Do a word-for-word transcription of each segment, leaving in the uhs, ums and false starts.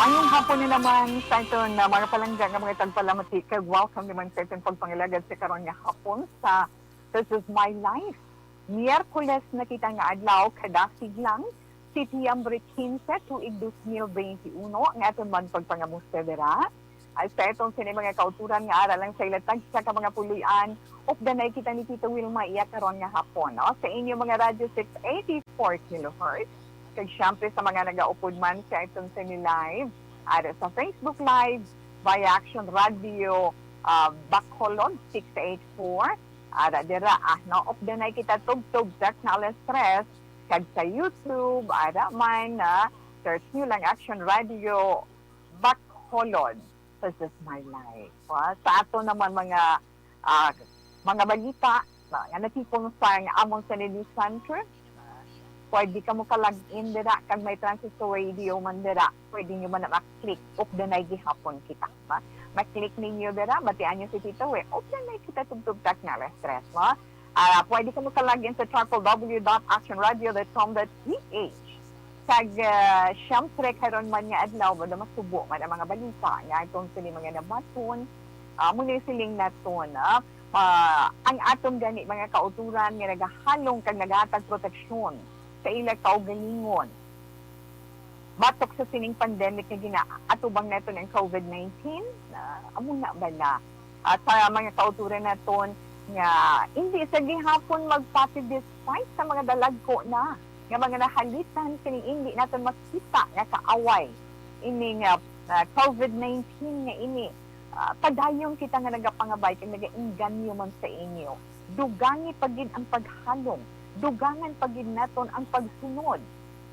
Ngayong hapon na naman sa aton na mga palangga nga mga tagpalamati, kag welcome naman sa aton pagpangalagad sa karon nga hapon sa This Is My Life. Miyerkules na kita nga adlaw, kadasig lang, September quince, tuig dos mil bente uno, nga aton man pagpangamusta dira. Ay, sa aton sini mga kauturan nga ara lang sa ila tagsa ka mga puloy-an, updanay kita ni Tita Wilma iya karon nga hapon, no? Sa inyo mga Radyo six eighty-four kilohertz, kag siyempre sa mga nagaupod man sa aton sini live, ara sa Facebook Live, via Action Radio, ah, Bacolod six eight four, ara dira, ah, no? Updanay kita tubtob sa Canal tres, kag sa YouTube, ara man, ah, search nyo lang Action Radio Bacolod. This Is My Life. Ah, sa ato naman mga, ah, mga balita, ah, nga natipon sa amon sa News Center, ah, pwede kamo ka-log in dira, kag may Transistor Radio man dira. Pwede nyo man na ma-click, updanay gihapon kita, ha? Ma-click ninyo dira, batian nyo si Tito, eh, updanay kita tubtob sa Canal tres, no? Ah, pwede kamo ka-log in sa triple W dot action radio dot com dot P H. Kag, ah, siyempre, karon man nga adlaw, wala masubo man ang mga balita nga aton sini mga nabaton. Ah, muna yung siling naton, ah, ah, ang aton gani mga kauturan nga nagahalong kag nagahatag proteksyon sa ila kaugalingon batok sa sining pandemic nga ginaatubang naton ang COVID nineteen, ah, amo na bala. At sa mga kauturan naton nga hindi sa gihapon magpati despite sa mga dalagko na nga mga nahalitan sining hindi naton makita nga kaaway ini nga, ah, COVID nineteen nga ini. Ah, padayon kita nga nagapangabay kag nagainganyo man sa inyo. Dugangi pa gid ang paghalong, dugangan pa gid naton ang pagsunod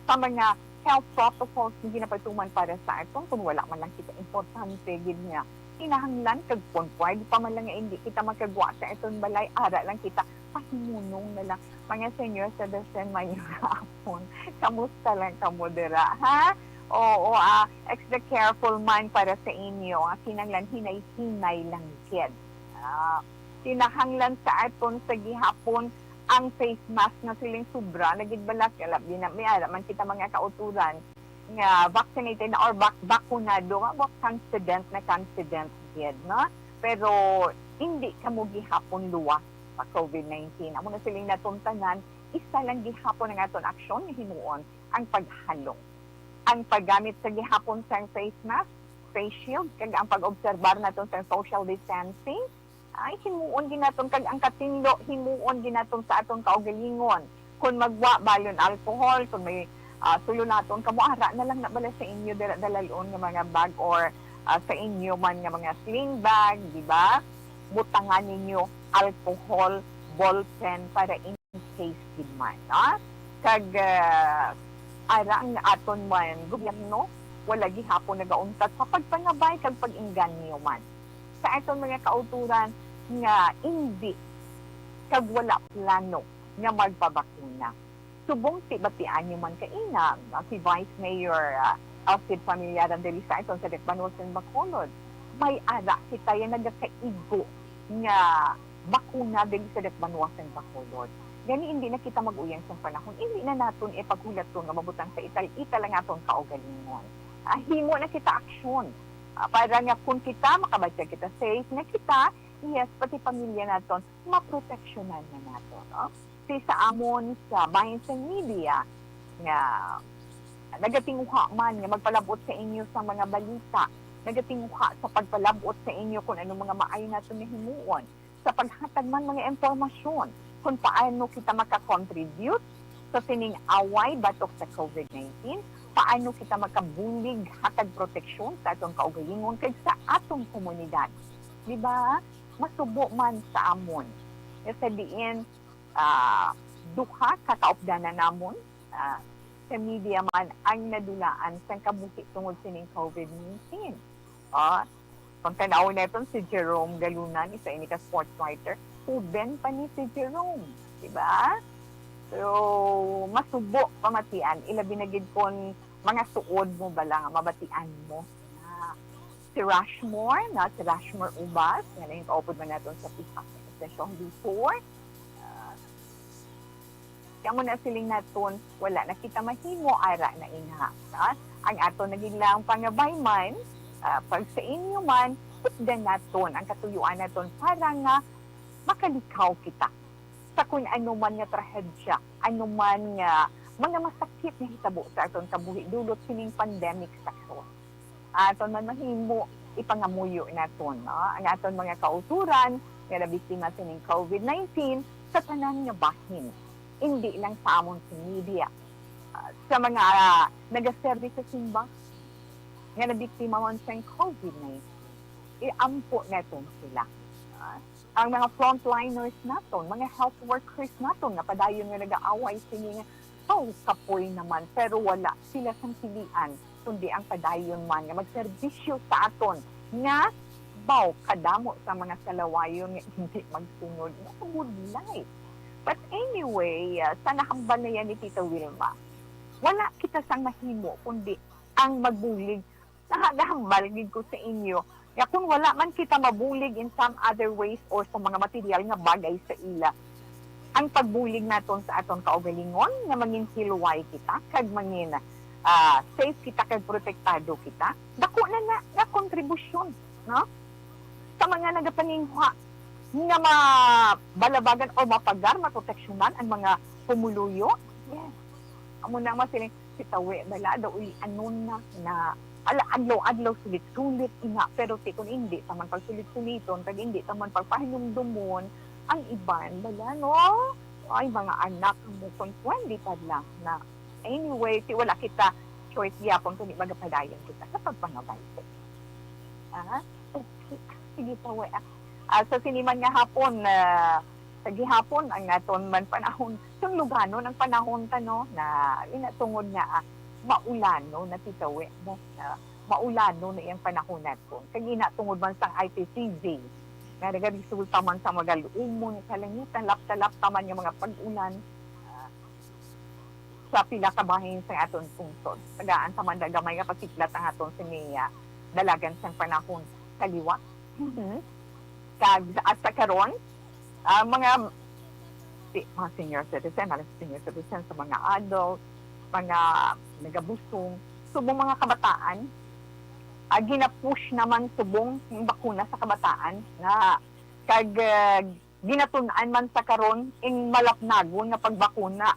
sa mga health protocols nga ginapatuman para sa aton. Kung wala man lang kita importante gid nga kinahanglan, kag kung pwede pa man lang nga hindi kita makagwa sa aton balay, ara lang kita, pahimunong na lang. Mga senior citizen man yung hapon, kamusta lang kamo dira, ha? Oo, ah, extra careful man para sa inyo. Ah, kinahanglan hinay-hinay lang gid. Ah, kinahanglan sa aton sa gihapon ang face mask nga siling sobra na gid bala, kay labi na may ara man kita mga kauturan nga vaccinated na or bak-, bakunado, nga wa confident na confident gid, no? Pero hindi kamo gihapon luwas sa COVID nineteen. Amo na siling naton tanan, isa lang gihapon ang aton aksyon nga himuon, ang paghalong. Ang paggamit sa gihapon sang face mask, face shield, kag ang pag-obserbar naton sa social distancing, ay himuon gid naton, kag ang katinlo himuon gid naton sa aton kaugalingon. Kung magwa balon alcohol, kung may, ah, sulo naton kamo, ara na lang na bala sa inyo dira dalalon nga mga bag or, ah, sa inyo man nga mga sling bag, di ba? Butangan ninyo alcohol, ballpen para in case gid man, no? Kag, ah, ara ang aton man gobyerno, wala gihapon nagauntat sa pagpangabay kag pag-inganyo man sa aton mga kauturan nga indi kag wala plano nga magpabakuna. Subong ti batian nyo man kaina, ah, si Vice Mayor, ah, Alfred Familiaran diri sa aton sa Dakbanuas ng Bacolod, may ara kita yang nagakaigo nga bakuna diri sa Dakbanuas ng Bacolod. Gani, hindi na kita mag-uyang sa panahon, hindi na naton ipaghulaton nga mabutang sa ital-ital ang aton kaugalingon. Ah, himo na kita aksyon. Ah, para nga kung kita makabatya kita, safe na kita, yes, pati pamilya naton, maproteksyonan na nato, no? Si sa amon sa Bayan sa Media nga nagatinguha man nga magpalabot sa inyo sa mga balita, nagatinguha sa pagpalabot sa inyo kung ano mga maayo naton nga himuon, sa paghatag man mga impormasyon kung paano kita makakontribute sa sining away batok sa COVID nineteen, paano kita makabulig hatag proteksyon sa aton kaugalingon kag sa aton komunidad. Di ba? Masubo man sa amon. Nga sa diin, ah, duha ka kaupdanan namon, ah, sa media man ang nadulaan sang kabuhi tungod sining COVID nineteen. Ah, kung tan-awon naton si Jerome Galunan, isa ini ka sports writer, huben pa ni si Jerome, di ba? So, masubo pamatian, ilabi na gid kon mga suod mo bala nga mabatian mo. Ah, si Rushmore, na si Rushmore Ubas, nga naging kaupod man naton sa pihak sa estasyong before. Ah, kamo na siling naton, wala na kita mahimo, ara na ina, ha? Ang aton na gid lang pangabay man, ah, pag sa inyo man, hutdan naton ang katuyoan naton para nga makalikaw kita sa kun ano man nga trahedya, ano man nga mga masakit nga hitabo sa aton kabuhi dulot sining pandemic sa karon. Aton man mahimo, ipangamuyo naton, no, ang aton mga kautoran nga nabiktima sining covid nineteen sa tanan nga bahin, indi lang sa amon sa media, ah, sa mga, ah, nagaserbi sa simbahan nga nabiktima man sang covid nineteen. Iampo naton sila. Ah, ang mga frontliners naton, mga health workers naton nga padayon nga nagaaway sini nga, "Aw, kapoy naman," pero wala sila sang pilian, kundi ang padayon man nga magserbisyo sa aton nga, baw, kadamo sa mga salawayon nga hindi magsunod, nga budlay. But anyway, ah, sa nahambal na yan ni Tita Wilma, wala kita sang mahimo kundi ang magbulig. Nahagahambal gid ko sa inyo nga kung wala man kita mabulig in some other ways or sa mga material nga bagay sa ila, ang pagbulig naton sa aton kaugalingon nga mangin hilway kita kag mangin, ah, safe kita kag protektado kita, dako na na nga kontribusyon, no? Sa mga nagapanginguha nga mabalabagan o mapagar, maproteksyonan ang mga pumuluyo. Yes. Amo na ang masiling, si Tawi bala daw uli anon na, na ala adlaw-adlaw sulit-sulit ina, pero ti kun indi ta man pagsulit-suliton kag indi ta man pagpahinumdumon ang iban bala, no? Ay, mga anak mo, kun pwede pa lang na. Anyway, ti wala kita choice gyapon kundi magapadayon kita sa pagpangabay. Ah, okay. Sige, Tawi, ah. Ah, sa sini man nga hapon, ah, sa gihapon ang naton man panahon, sungluganon ang panahon ta, no, na ina tungod nga, ah, maulano na, Tita Wi, no, na maulano na iyang panahon naton. Kag ina tungod man sang I P C G, nga nagaresulta man sa magaluumon nga kalangitan, lapta-lapta man nga mga pag-ulan, ah, sa pila ka bahin sa aton pungsod. Tagaan sa man gamay nga pasiklat ang aton sini, ah, dalagan sang panahon sa liwat. Mhm. Kag hasta karon, ah, mga si-, mga senior citizen, mga senior citizen, sa mga adult, mga nagabusong, subong mga kabataan, ah, gina-push naman subong ang bakuna sa kabataan nga kag, ah, ginatun-an man sa karon ing malapnagon nga pagbakuna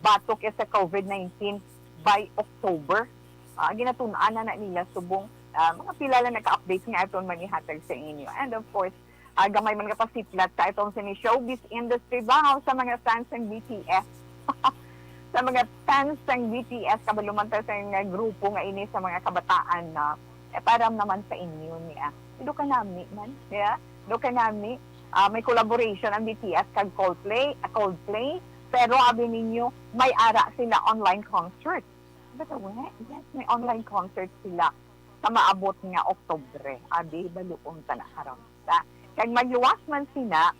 batok ya sa covid nineteen by October. Ah, ginatun-an na, na nila subong, ah, mga pila lang nagka-update nga aton man ihatag sa inyo. And of course, ah, gamay man nga pasiplat sa atong sini showbiz industry ba, sa mga fans ng B T S. Sa mga fans ng B T S, kabalo man ta sa nga grupo nga ini sa mga kabataan na, eh, para naman sa inyo niya. Do kanami man, yeah? Do kanami, ah, may collaboration ang B T S kag Coldplay, ah, Coldplay, pero abi ninyo, may ara sila online concert. By the way, yes, may online concert sila sa maabot nga Oktubre. Abi, baluon ta na karon. Sa, kag magluwas man sina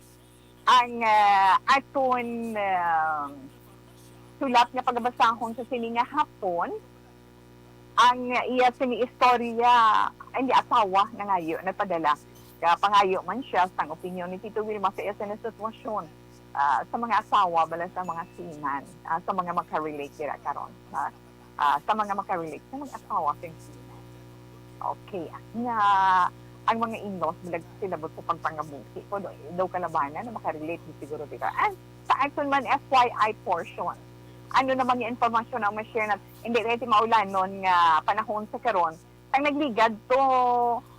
ang, ah, aton, ah, sulat nga pagabasahon sa sini nga hapon, ang iya sini istorya, ang iya asawa nangayo, nagpadala. Kaya pangayo man siya sang opinyon ni Tito Wilma sa iya sini sitwasyon, ah, sa mga asawa, bala sa mga seaman, ah, sa mga makarelate dira karon, ah, ah, sa mga makarelate sa mga asawa kag seaman. Okay, nga ang mga in-laws, balag sila bot sa pagpangabuhi ko, do, daw kalabanan na makarelate di siguro dira. And sa aton man F Y I portion, ano naman yung impormasyon ang ma-share natin? Hindi, kaya ti maulanon nga panahon sa karon, ang nagligad to,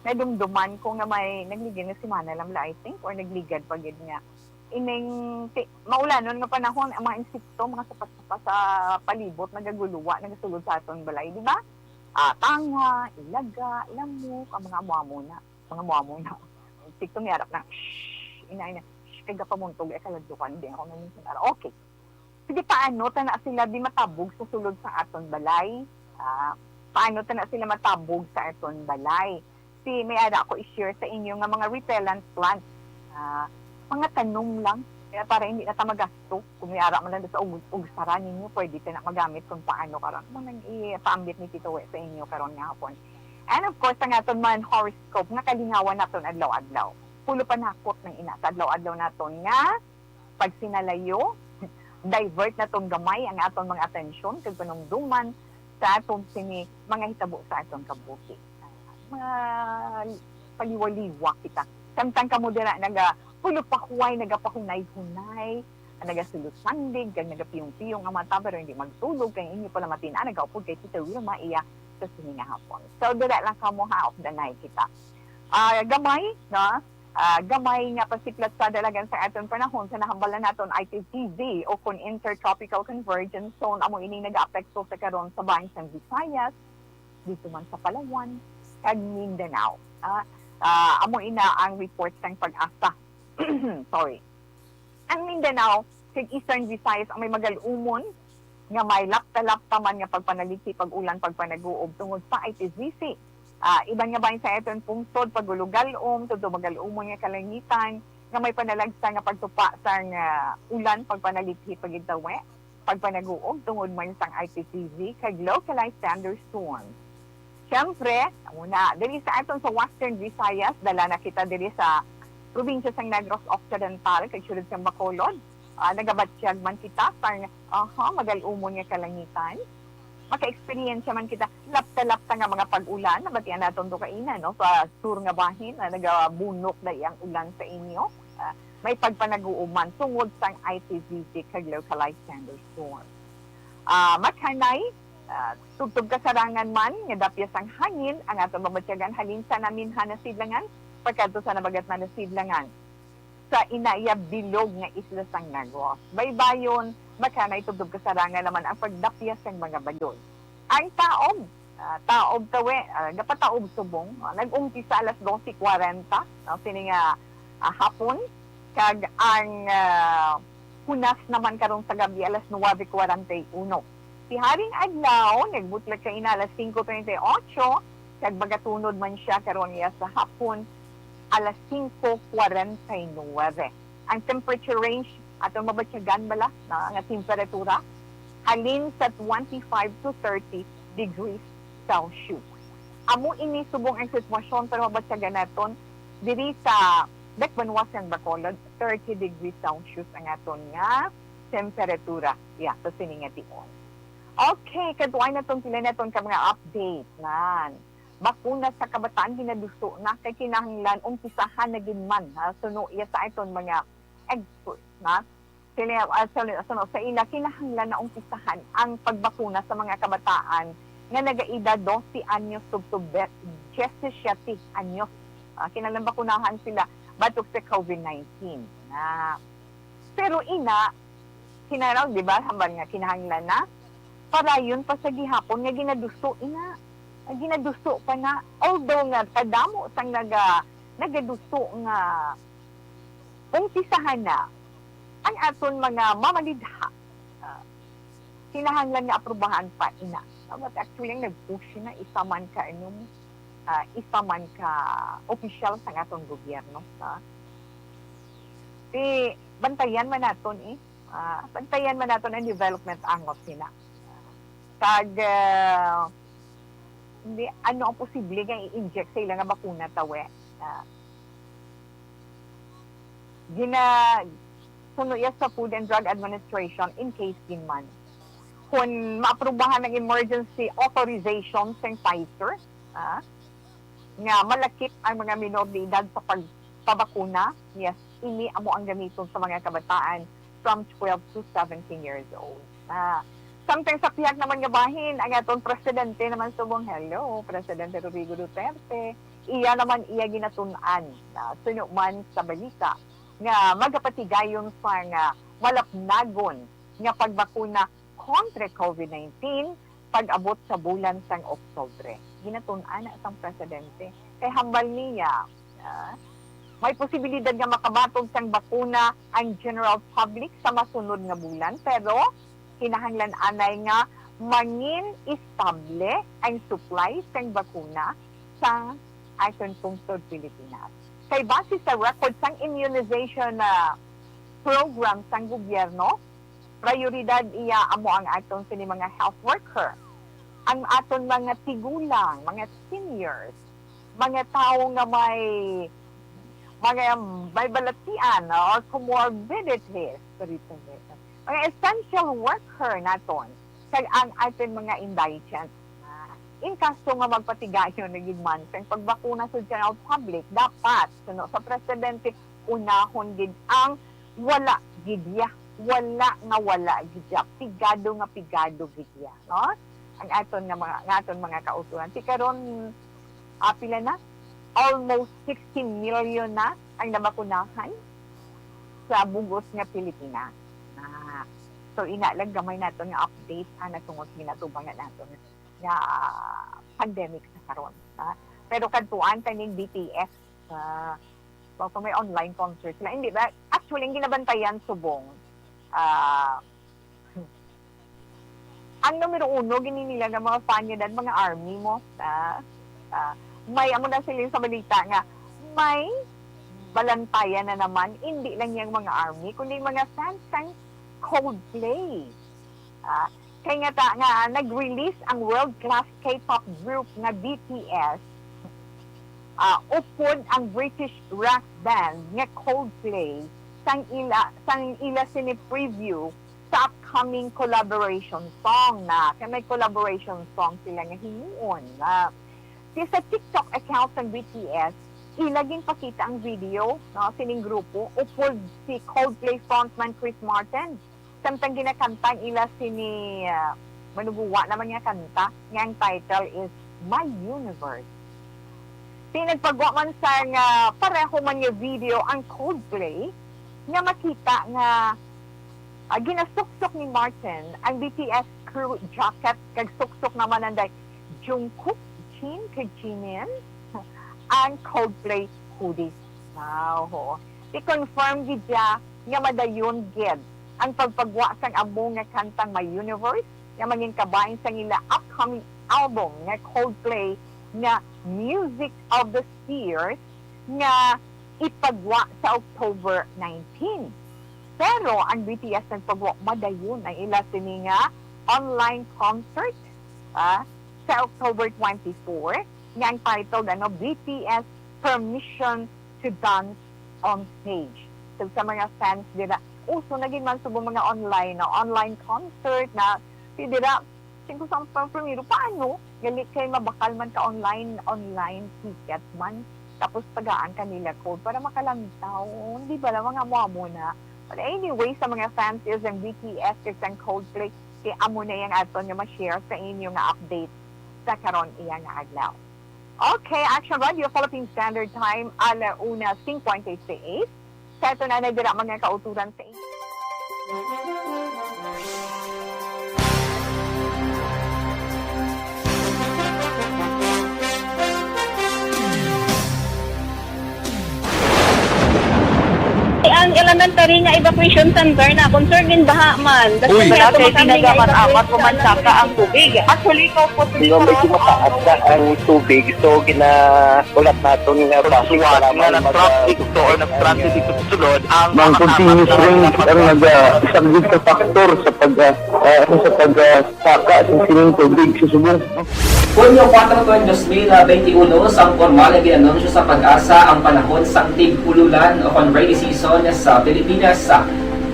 nadumduman ko nga may nagligad nga semana lang bala, I think, or nagligad pa gid nga. Ining ti-, maulanon nga panahon, ang mga insekto, mga sapat-sapat sa palibot, nagaguluwa, nagasulod sa aton balay, di ba? Ah, tanga, ilaga, lamok, ang mga amo-amo na. Mga amo-amo na. Insekto, may arap na, shh, inay na, shh, kay gapamuntog, eh, kaladlukan, di ako nanginsinara. Okay. Sige, paano ta na sila di matabog sa sulod sa aton balay? Ah, paano ta na sila matabog sa aton balay? Si, may ara ako i-share sa inyo nga mga repellent plants. Ah, mga tanom lang. Kaya para hindi na ta magasto. Kung may ara man lang sa ug-, ugsara ninyo, pwede ta na magamit kung paano karon. Mo nang ipaambit ni Tito We sa inyo karon nga hapon. And of course, ang aton man horoscope nga kalingawan naton adlaw-adlaw. Pulo panakot ng ina sa adlaw-adlaw naton nga pagsinalayo, divert naton gamay ang aton mga atensyon kag panumduman sa aton sini mga hitabo sa aton kabuhi. Ah, mga paliwaliwa kita. Samtang kamo dira naga pulupahuway, nagapahunay-hunay, nagasulosandig, kag nagapiyong-piyong ang mata, pero hindi magtulog, kay inyo pala matin-an, nagaupod kay Tita Wilma iya sa sini nga hapon. So, dira lang kamo ha, off the night kita. Ah, gamay, no? Ah, gamay nga pasiklat sa dalagan sa aton panahon sa nahambalan naton I T T Z o kon Intertropical Convergence Zone, amo ini nagaapekto sa karon sa bahin sang Visayas, dito man sa Palawan, kag Mindanao. Ah, ah, amo ina ang report sang PAGASA. Sorry. Ang Mindanao kag Eastern Visayas ang may magal-umon nga may lapta-lapta man nga pagpanalighi, pag-ulan, pagpanaguob tungod sa I T Z C. Ah, iban nga bahin sa aton pungsod, pag-ulugal-om, tudto magal-umon nga kalangitan, nga may panalagsa nga pagtupa sang, ah, ulan, pagpanalighi, pagitawe, pagpanaguob tungod man sang I T T Z kag localized thunderstorms. Siyempre, amo na, diri sa aton sa Western Visayas, dala na kita diri sa probinsya sang Negros Occidental kag siyudad sang Bacolod. Ah, nagabatyag man kita sang, aha, magal-umon nga kalangitan. Maka-eksperyensya man kita lapta-lapta nga mga pag-ulan, nabatian naton to kaina, no, sa sur nga bahin, na nagabunok na iyang ulan sa inyo. Ah, may pagpanaguob man tungod sang I T Z C kag localized thunderstorm. Ah, makhanay, ah, tubtob kasarangan man nga dapya sang hangin ang aton mabatyagan halin sa naminhan na sidlangan pagkadto sa nabagatnan na sidlangan sa inaya bilog nga isla sang Negros. Baybayon, makhanay tubtob kasarangan naman ang pagdapya sang mga balod. Ang taob, ah, taob tawe, ah, gapataob subong, ah, nag-umpisa alas dose kwarenta, no, sini nga, ah, hapon, kag ang, ah, hunas naman karon sa gabi alas nuwebe kwarenta y uno. Si Haring Adlaw nagbutlag kaina alas singko treinta y ocho, kag magatunod man sia karon iya sa hapon alas singko kwarenta y nuwebe. Ang temperature range aton mabatyagan bala na nga temperatura halin sa twenty-five to thirty degrees Celsius. Amo ini subong ang sitwasyon, pero mabatyagan naton diri sa Dakbanwa sang Bacolod, thirty degrees Celsius ang aton nga temperatura. Yeah, sa sini nga tion. Okay, kadtuan naton pila naton ka mga update man. Bakuna sa kabataan ginaduso na kay kinahanglan umpisahan na gid man, ha, suno iya sa aton mga experts na. Sila, ah, suno, suno sa ila, kinahanglan na umpisahan ang pagbakuna sa mga kabataan nga nagaedad dose anyos tubtob be-, diyesisiyete anyos, ah, kinahanglan bakunahan sila batok sa COVID nineteen. Na, pero ina, kinahanglan, di ba, hambal nga kinahanglan na, padayon pa sa gihapon nga ginaduso ina. Nga ginaduso pa na, although nga kadamo sang naga-, nagaduso nga umpisahan na ang aton mga mamalidha, ah, kinahanglan nga aprubahan pa ina. Ah, but actually, ang nag-push na isa man ka, ano, ah, isa man ka opisyal sa aton gobyerno, ah. Di, bantayan man naton, eh. Ah, bantayan man naton ang development angle sina. Kag, ah, hindi, ano ang posible nga i-inject sa ila nga bakuna, tawe? Ah, gina-, suno iya sa Food and Drug Administration in case gin man. Kung maaprubahan ang emergency authorization sa Pfizer, ah, nga malakip ang mga minor de edad sa pagpabakuna, yes, ini amo ang gamiton sa mga kabataan from twelve to seventeen years old. Ah, samtang sa pihak naman nga bahin, ang aton presidente naman subong, hello, Presidente Rodrigo Duterte, iya naman iya ginatun-an, ah, suno man sa balita nga magapatigayon sa nga malapnagon nga pagbakuna kontra COVID nineteen pag-abot sa bulan sang Oktubre. Ginatun-an na sang presidente. Kay hambal niya, ah, may posibilidad nga makabatog sang bakuna ang general public sa masunod nga bulan, pero kinahanglan anay nga mangin estable ang supply sang bakuna sa aton pungsod Pilipinas. Kay base sa record sang immunization, ah, program sang gobyerno, prioridad iya amo ang aton sini mga health worker, ang aton mga tigulang, mga seniors, mga tawo nga may, mga may balatian or comorbidities, mga essential worker naton. Kag ang aton mga indigent, ah, in kaso nga magpatigayon na gid man sa pagbakuna sa general public, dapat, suno sa presidente, unahon gid ang wala gid ya. Wala nga wala gid ya. Pigado nga pigado gid ya, no? Ang aton nga mga, nga aton mga kauturan. Ti karon, ah, pila na? Almost sixty million na ang nabakunahan sa bugos nga Pilipinas. Ah, so, ina lang gamay naton nga update, ah, natungod ginatubangan naton nga pandemic sa karon, ah. Pero kadtuan kaning B T S, ah, wa pa may online concert sila. Hindi ba? Actually, ang ginabantayan subong, ah, ang numero uno, gini nila nga mga fan nila, mga army mo. Ah, ah, may amo na sila sa balita nga may balantayan na naman, hindi lang yang mga army, kundi mga fans sang Coldplay. Ah, kay nga ta, nga nag-release ang world-class K-pop group nga B T S, ah, upod ang British rock band nga Coldplay sang ila, sang ila sini preview sa upcoming collaboration song na. Kay may collaboration song sila nga himuon na. Di sa TikTok account sang B T S, ila ginpakita ang video, no, sining grupo, upod si Coldplay frontman Chris Martin. Samtang ginakanta ang ila sini, ah, manuguwa naman nga kanta, nga ang title is My Universe. Di nagpagwa man sang, ah, pareho man nga video ang Coldplay, nga makita nga, ah, ginasuksok ni Martin ang B T S crew jacket, kag suksok naman anday Jungkook, Jin, kag Jimin ang Coldplay hoodies. Wow, oo. I-confirm gid siya nga madayon gid ang pagpagwa sang amo nga kantang My Universe, nga mangin kabahin sang ila upcoming album nga Coldplay nga Music of the Spheres, nga ipagwa sa October nineteen. Pero ang B T S nagpagwa madayon ang ila sini nga online concert, ah, sa October twenty-four, nga ang title, ano, B T S Permission to Dance on Stage. So, sa mga fans dira, uso na gid man subong mga online, no? Online concert na, si dira, singko sa pang primero, paano? Gali kay mabakal man ka online, online ticket man. Tapos tagaan ka nila code para makalantaw. Di ba lang mga amo-amo na? But anyway, sa mga fans is ang B T S kag sang Coldplay, kay amo na yang aton nga ma-share sa inyo nga update sa karon iya nga adlaw. Okay, Action Radio, Philippine Standard Time, ala una cincuenta y seis. Sa ito na na dira mga kauturan sa inyo. Ang elementary nga evacuation center na concern din baha man. Uy. Wala kay tinaga man amat kumansaka ang tubig. Actually, ikaw po, medyo mataas na ang tubig. So, gina-, ulat naton nga bus para nga mag-, nag-traffic to or nag-transit dito sa sulod ang mga continuous rain ang nag-, ah, isang big factor sa pag, ah, ah, sa pag, ah, saka sa sining tubig sa subong. Hunyo kuwatro, dos mil benti uno, sang pormal nga gin-anunsyo sa PAGASA ang panahon sang tig-ululan o kon rainy season sa Pilipinas.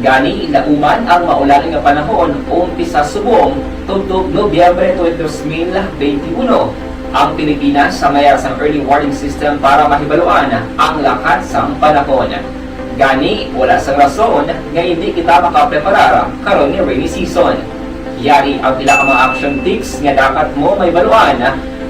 Gani, lauman ang maulan nga panahon umpisa subong tubtob Nobyembre twenty, dos mil benti uno. Ang Pilipinas, sa mayar sang early warning system para mahibaluan ang lakat sang panahon. Gani, wala sang rason nga indi kita makapreparar karon nga rainy season. Yari ang pila ka mga action tips nga dapat mo mahibaluan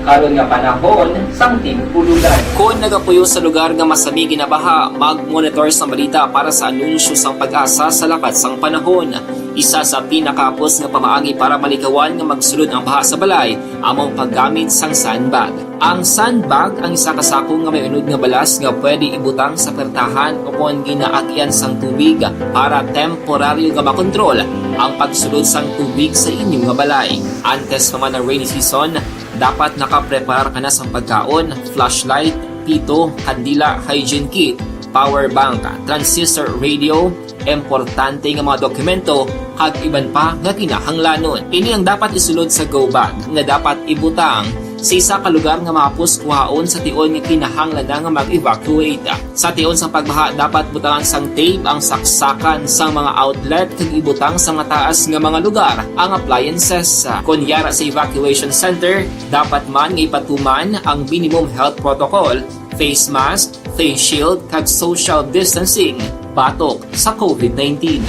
karon nga panahon sang tig-ululan. Kon nagapuyo sa lugar nga masami ginabaha, mag-monitor sang balita para sa anunsyo sang PAGASA sa lakat sang panahon. Isa sa pinakahapos nga pamaagi para malikawan nga magsulod ang baha sa balay amo ang paggamit sang sandbag. Ang sandbag ang isa ka sako nga may unod nga balas nga pwede ibutang sa pertahan o kon ginaagyan sang tubig para temporaryo nga makontrol ang pagsulod sang tubig sa inyo nga balay. Antes pa man ang rainy season, dapat nakapreparar ka na sang pagkaon, flashlight, pito, kandila, hygiene kit, power bank, transistor radio, importante nga mga dokumento, kag iban pa nga kinahanglanon. Ini ang dapat isulod sa go bag nga dapat ibutang Sa isa ka lugar nga mahapos kuhaon sa tion nga kinahanglan na nga mag-evacuate. Sa tion sang pagbaha, dapat butangan sang tape ang saksakan sang mga outlet kag ibutang sa mataas nga mga lugar ang appliances. Kon yara sa evacuation center, dapat man nga ipatuman ang minimum health protocol, face mask, face shield, kag social distancing batok sa COVID nineteen.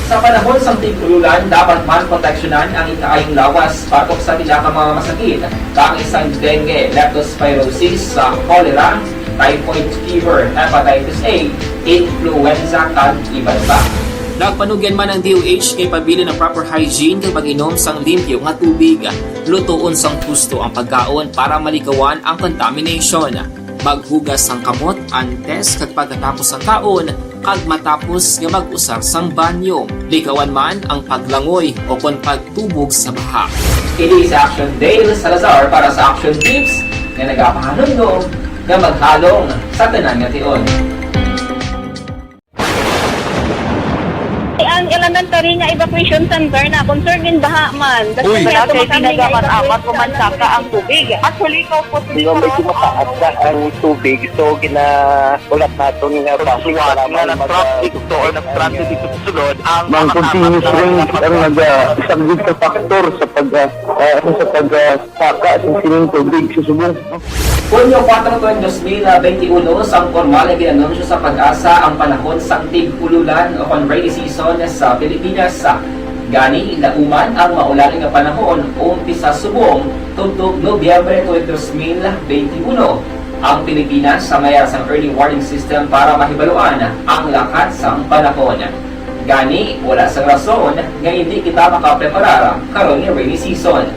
Sa panahon sang tig-ululan, dapat man proteksyonan ang ikaayong lawas batok sa pila ka mga masakit, kaangay sang dengue, leptospirosis, sa cholera, typhoid fever, hepatitis A, influenza, kag iban pa. Nagpanugyan man ang D O H kay pabilin ang proper hygiene kag mag-inom sang limpyo nga tubig. Lutoon sang husto ang pagkaon para maligawan ang contamination. Maghugas sang kamot antes kag pagkatapos sang kaon, kag matapos nga mag-usar sang banyo. Ligawan man ang paglangoy o kon pagtubog sa baha. Ini si Action Dale Salazar para sa Action Tips nga nagapahanumdom nga maghalong sa tanan nga tion. Ang elementary nga evacuation center na concern din baha man. Uy. Wala kay pinagaman amat ko man saka ang tubig. Actually, ikaw po, di ba, may tumataas na ang tubig, so ginahulat naton nga basi para nga mag-, nag-traffic to or nag-transit dito sa sulod, ang mga continuous rain ang nag-, ah, isang big factor sa pag, ah, ah, sa pag, ah, saka sa sining tubig sa subong. Hunyo kuwatro tuig dos mil benti uno, sang pormal nga gin-anunsyo sa PAGASA ang panahon sang tig-ululan o kon rainy season sa Pilipinas. Gani, nauman ang maulan nga panahon umpisa subong tubtob Nobyembre tuig dos mil benti uno. Ang Pilipinas sa mayara sang early warning system para mahibaluan ang lakat sang panahon. Gani, wala sang rason nga indi kita makapreparar karon nga rainy season.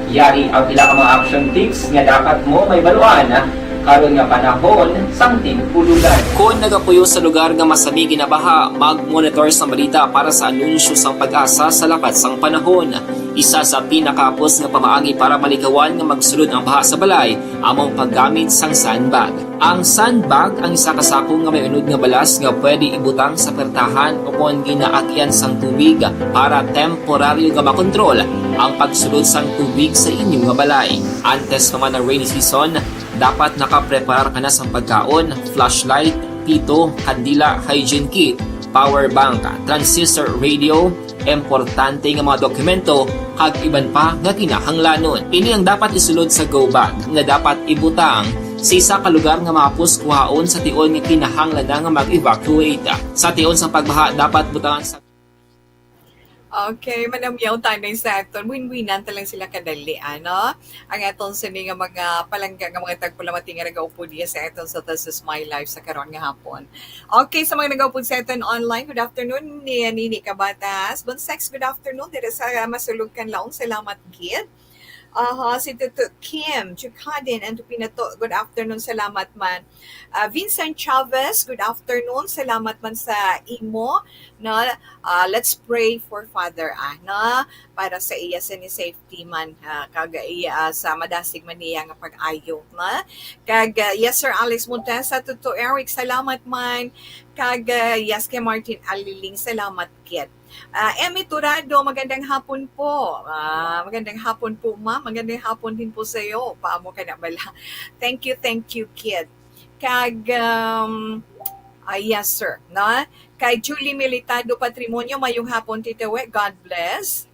Yari ang pila ka mga action tips nga dapat mo mahibaluan karon nga panahon sang tig-ululan. Kon nagapuyo sa lugar nga masami ginabaha, mag-monitor sang balita para sa anunsyo sang PAGASA sa lakat sang panahon. Isa sa pinakahapos nga pamaagi para maligawan nga magsulod ang baha sa balay amo ang paggamit sang sandbag. Ang sandbag ang isa ka sako nga may unod nga balas nga pwede ibutang sa pertahan o kon ginaagyan sang tubig para temporaryo nga makontrol ang pagsulod sang tubig sa inyo nga balay. Antes pa man ang rainy season, dapat nakapreparar ka na sang pagkaon, flashlight, pito, kandila, hygiene kit, power bank, transistor radio, importante nga mga dokumento, kag iban pa nga kinahanglanon. Ini ang dapat isulod sa go bag nga dapat ibutang sa isa ka lugar nga mahapos kuhaon sa tion nga kinahanglan na nga mag-evacuate. Sa tion sa pagbaha, dapat butangan sa Okay, manamyaw tanay sa aton. Winwinan ta lang sila kadali, ano? Ang aton sini nga mga palangga nga mga tagpalamati nga nagaupod diya sa aton sa This Is My Life sa karon nga hapon. Okay, sa mga nagaupod sa aton online, good afternoon, ni Nini Kabatas. Bonsex, good afternoon. Diri sa Masulog, Kanlaon, salamat gid. Aha, si Tuto Kim Chukadin and Pinato, good afternoon, salamat man. Ah, Vincent Chavez, good afternoon, salamat man sa imo, no? Ah, let's pray for Father, ah, no? Para sa iya sini safety man, ah, kag iya, ah, sa madasig man niya nga pag-ayo, no? Kag, ah, yes, Sir Alex Montesa, Tuto Eric, salamat man. Kag, ah, yes, kay Martin Aliling, salamat gid. Ah, Emmy Turado, magandang hapon po. Ah, magandang hapon po, ma'am. Magandang hapon din po sa iyo. Paamo ka na bala? Thank you, thank you, kid. Kag, um, ah, yes, sir. Na? Kay Julie Militado Patrimonio, mayong hapon, Tita We. God bless.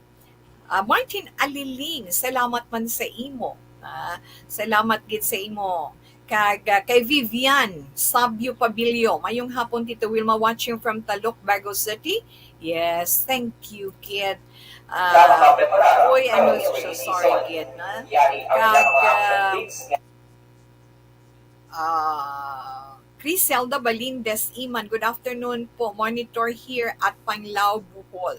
Ah, Martin Aliling, salamat man sa imo. Ah, salamat gid sa imo. Kag, ah, kay Vivian Sabio Pabilio, mayong hapon, Tito Wilma, watching from Talok, Bago City. Yes, thank you, kid. Ah, uy, ano, so sorry, kid, na? Kag, ah, Ah, Criselda Balindes Iman, good afternoon po. Monitor here at Panglao, Bohol.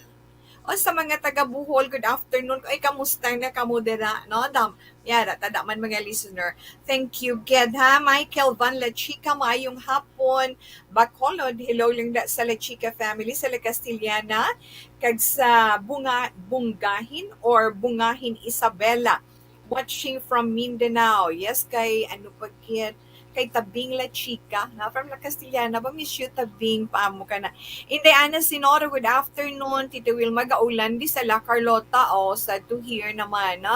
O, sa mga taga Bohol, good afternoon. Ay, kamusta na kamo dira, no? Dam, yara, tada man mga listener. Thank you, gid, ha? Michael Van La Chica, maayong hapon. Bacolod, hello lang da sa La Chica family, sa La Castellana, kag sa Bunga, Bungahin or Bungahin Isabela. Watching from Mindanao. Yes, kay ano pa gid? Kay Tabing La Chica, na from La Castellana. Ba, miss you, Tabing. Paamo ka na. Inday Ana Sinoro, good afternoon. Tito Wilma, gaulan di sa La Carlota. Oh, sad to hear naman, no?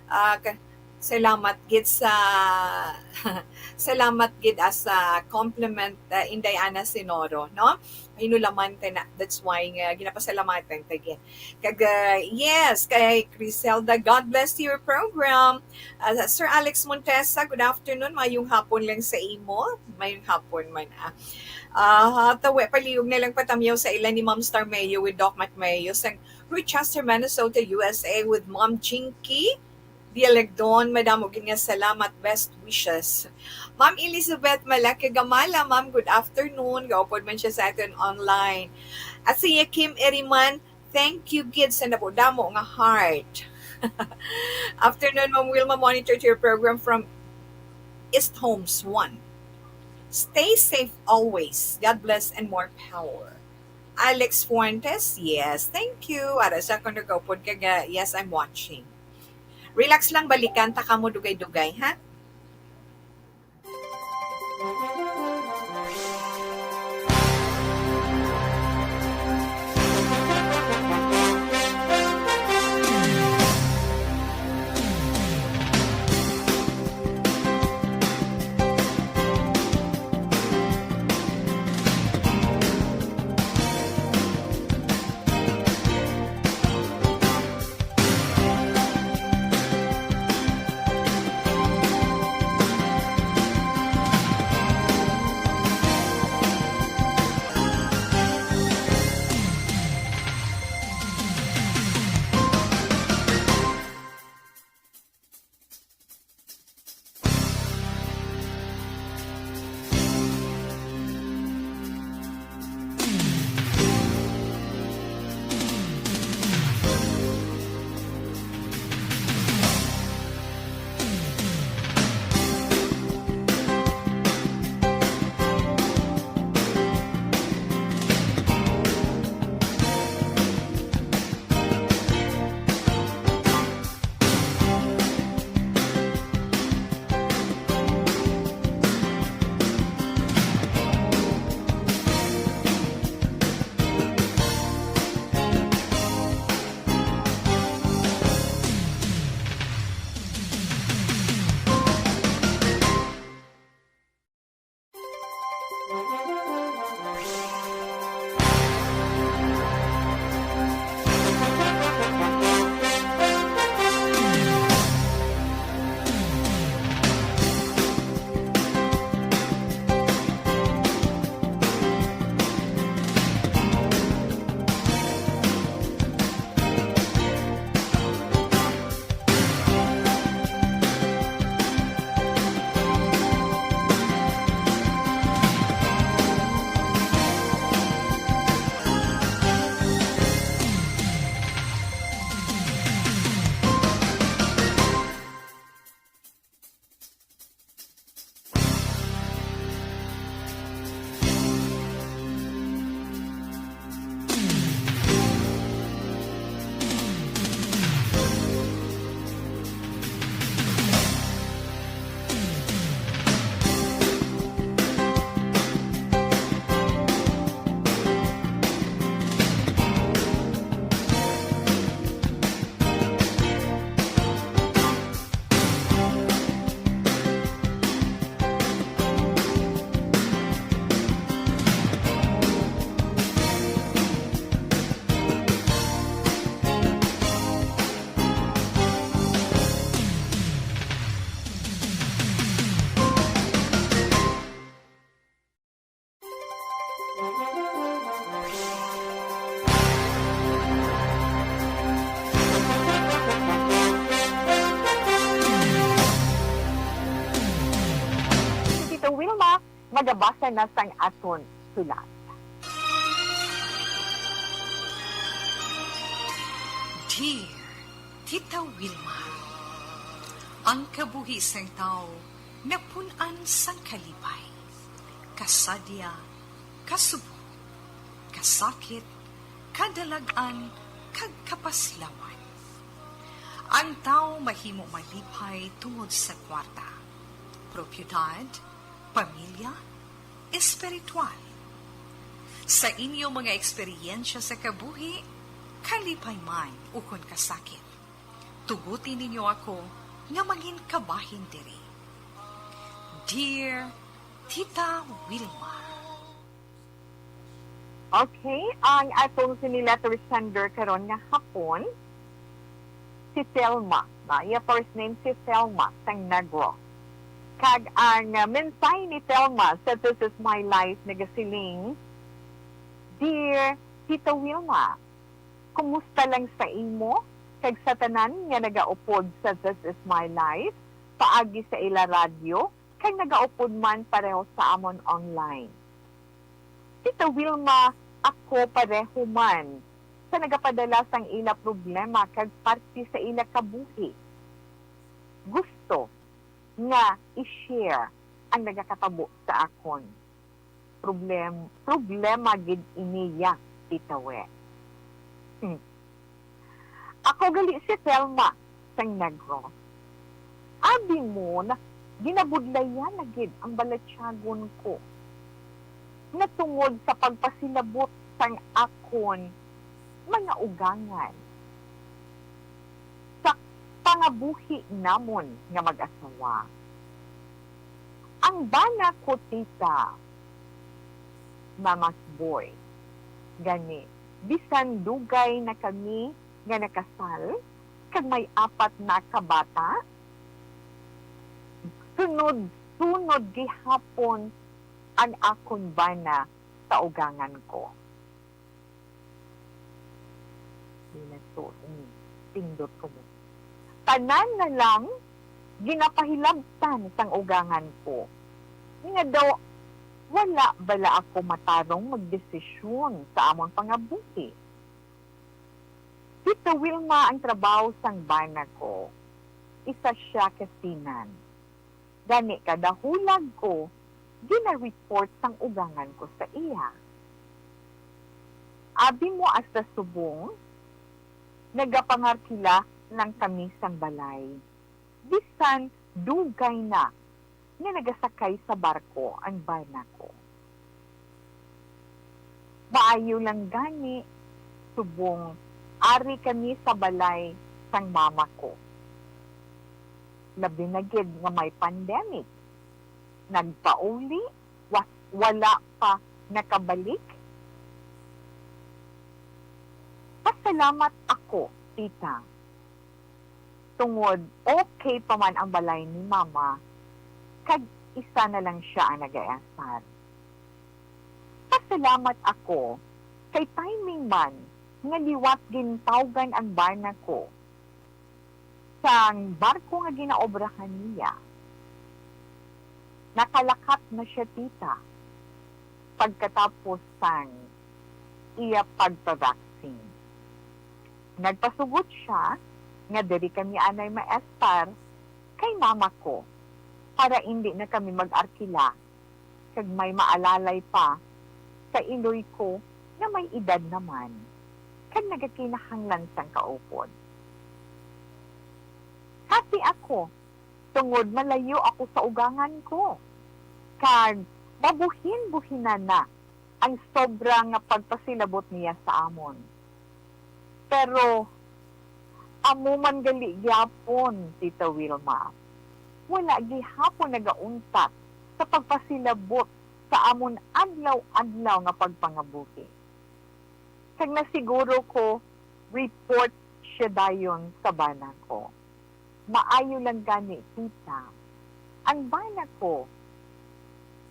Ah, ka-, Salamat gid sa, salamat gid as a compliment, uh, Inday Ana Sinoro, no? Hinulaman ta na, that's why nga ginapasalamatan ta gid. Kag, uh, yes, kay Criselda, God bless your program. Uh, Sir Alex Montesa, good afternoon. Mayong hapon lang sa imo. Mayong hapon man, ah. Ah, tawi, palihog na lang patamyaw sa ila ni Ma'am Star Mayo with Doc Mac Mayo sa Rochester, Minnesota, U S A with Ma'am Jinky Dialegdon. Madamo gid nga salamat. Best wishes. Ma'am Elizabeth Malaki Gamala, ma'am, good afternoon. Gaupod man siya sa aton online. At si Kim Eriman, thank you gid sa nabudamo nga heart. Afternoon, Ma'am Wilma, monitor to your program from East Homes one. Stay safe always. God bless and more power. Alex Fuentes, yes, thank you. Ara sa ko nagaupod ka nga, yes, I'm watching. Relax lang, balikan ta kamo dugay-dugay, ha? Si Tita Wilma, magabasa na sang aton sulat. Dear Tita Wilma, ang kabuhi sang tawo napun-an sang kalipay, kasadya, kasubo, kasakit, kadalag-an, kag kapaslawan. Ang tawo mahimo malipay tungod sa kwarta, propiedad, pamilya, espiritual. Sa inyo mga eksperyensya sa kabuhi, kalipay man ukon kasakit, tuguti ninyo ako nga mangin kabahin diri. Dear Tita Wilma. Okay, ang atong sini letter sender karon nga hapon, si Thelma. Na, iya first name si Thelma sang Negros. Kag ang, ah, mensahe ni Thelma sa This Is My Life nagasiling, Dear Tita Wilma, kumusta lang sa imo kag sa tanan nga nagaupod sa This Is My Life paagi sa ila radyo kag nagaupod man pareho sa amon online? Tita Wilma, ako pareho man sa nagapadala sang ila problema kag parte sa ila kabuhi. Gusto nga i-share ang nagakatabo sa akon. Problem, problema gid iniya, Tita We. Hmm. Ako gali si Thelma sang Negros. Abi mo na ginabudlayan na gid ang balatyagon ko natungod sa pagpasilabot sang akon mga ugangan sa pangabuhi namon nga mag-asawa. Ang bana ko, Tita, mama's boy. Gani, bisan dugay na kami nga nakasal kag may apat na ka bata, sunod-sunod gihapon ang akon bana sa ugangan ko. Di na to, mm, pindot ko mo. Tanan na lang ginapahilabtan sang ugangan ko. Nga daw, wala bala ako matarong magdesisyon sa amon pangabuhi? Tita Wilma, ang trabaho sang bana ko, isa siya ka seaman. Gani, kada hulag ko, gina-report sang ugangan ko sa iya. Abi mo, hasta subong nagapangarkila lang kami sang balay, bisan dugay na nga nagasakay sa barko ang bana ko. Maayo lang gani, subong ari kami sa balay sang mama ko. Labi na gid nga may pandemic. Nagpauli, wa-, wala pa nakabalik. Pasalamat ako, Tita. Tungod okay pa man ang balay ni Mama, kag isa na lang sia ang nagaasar. Pasalamat ako kay timing man nga liwat gintawgan ang bana ko sang barko nga ginaobrahan niya. Nakalakat na sia, Tita, pagkatapos sang iya pagpa-vaccine. Nagpasugot sia nga diri kami anay maestar kay mama ko para indi na kami mag-arkila kag may maalalay pa sa iloy ko nga may edad naman kag nagakinahanglan sang kaupod. Happy ako tungod malayo ako sa ugangan ko kag mabuhin-buhinan na ang sobra nga pagpasilabot niya sa amon. Pero amo man gali gyapon, Tita Wilma, wala gihapon nagauntat sa pagpasilabot sa amon adlaw-adlaw nga pagpangabuhi. Kag nasiguro ko, report siya dayon sa bana ko. Maayo lang gani, Tita. Ang bana ko,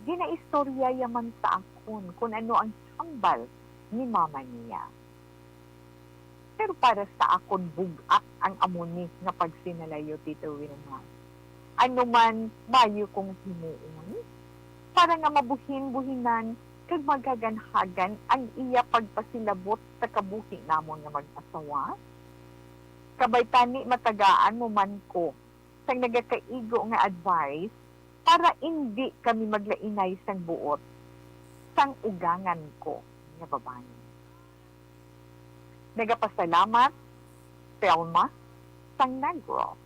ginaistorya ya man sa akon kun ano ang hambal ni mama niya. Pero para sa akon, bug-at ang amo ni nga pagsinalayo, Tita Wilma. Ano man mayo kong himuon para nga mabuhin-buhinan kag maghaganhagan ang iya pagpasilabot sa kabuhi namon nga mag-asawa? Kabay tani matagaan mo man ko sang nagakaigo nga advice para indi kami maglainay sang buot sang ugangan ko nga babayi. Nagapasalamat, Thelma, sang Negros.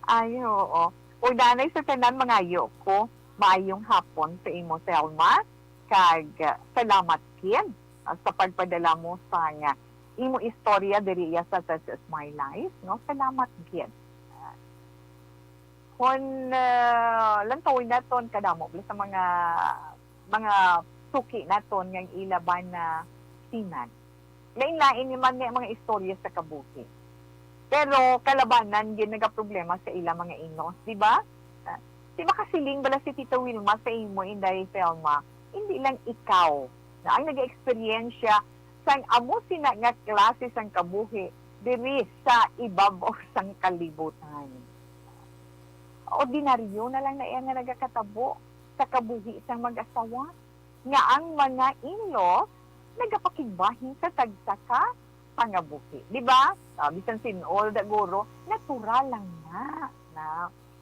Ay, oo. Ug danay sa tanan, mangayo ko maayong hapon sa imo, Thelma, kag, ah, salamat gid, ah, sa pagpadala mo sang, ah, imo istorya diri iya sa Such Is My Life, no? Salamat gid. Kon, ah, lantawon naton kadamo bala sa mga, mga suki naton nga ang ila ba na sinan. Lain-lain ni man nga mga istorya sa kabuhi. Pero kalabanan gid nagaproblema sa ila mga in-laws, di ba? Ah, di makasiling bala si Tita Wilma sa imo, Inday Thelma, hindi lang ikaw na ang nag-eksperyensya sang amo sina nga klase sang kabuhi diri sa ibabaw sang kalibutan. Ordinaryo na lang na iya nga nagakatabo sa kabuhi sang mag-asawa, nga ang mga in-laws nagapakigbahin sa tagsa ka pangabuhi. Di ba? Ah, bisan sin-ol, da, guro, natural lang na, na.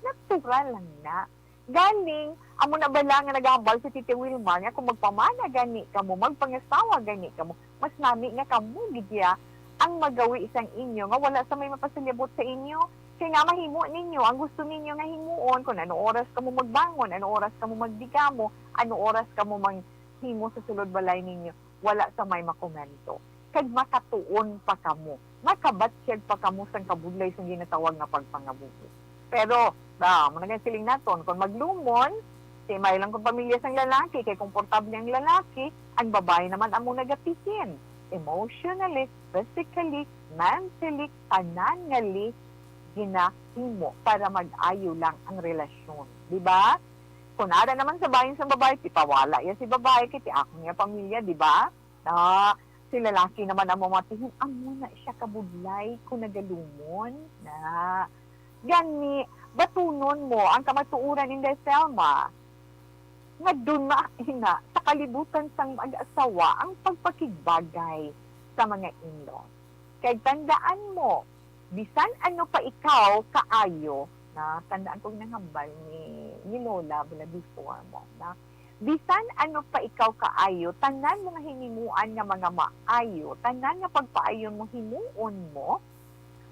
Natural lang na. Galing, amo na bala nga nagahambal si Tita Wilma nga kung magpamana gani kamo, magpangasawa gani kamo, mas nami nga kamo gid ya ang magawi sang inyo nga wala sa may mapasalabot sa inyo. Kay nga mahimo ninyo ang gusto ninyo nga himuon, kung ano oras kamo magbangon, ano oras kamo magdigamo, ano oras kamo manghimo sa sulod balay ninyo, wala sa may makomento. Kag makatuon pa kamo, makabatyag pa kamo sang kabudlay sang ginatawag nga pagpangabuhi. Pero, ba, amo na nga siling naton, kung maglumon, si may lang kung pamilya sang lalaki, kay komportable ang lalaki, ang babayi naman amo nagapikin. Emotionally, physically, mentally, tanan nga li ginahimo para mag-ayo lang ang relasyon. Di ba? Kung ara naman sa bahin sang babayi, tipawala ya si babayi, kay ti akon nga pamilya, di ba? Na, si lalaki naman ang mamatihin, amo na siya kabudlay kung nagalumon. Na, gani, batunon mo ang kamatuoran, Inday Thelma, nga duna ina sa kalibutan sang mag-asawa ang pagpakigbagay sa mga in-laws. Kay tandaan mo, bisan ano pa ikaw kaayo, na tandaan ko ginahambal ni, ni Lola bala before mo, na bisan ano pa ikaw kaayo, tanan mo nga hinimuan nga mga maayo, tanan nga pagpaayon mo, himuon mo,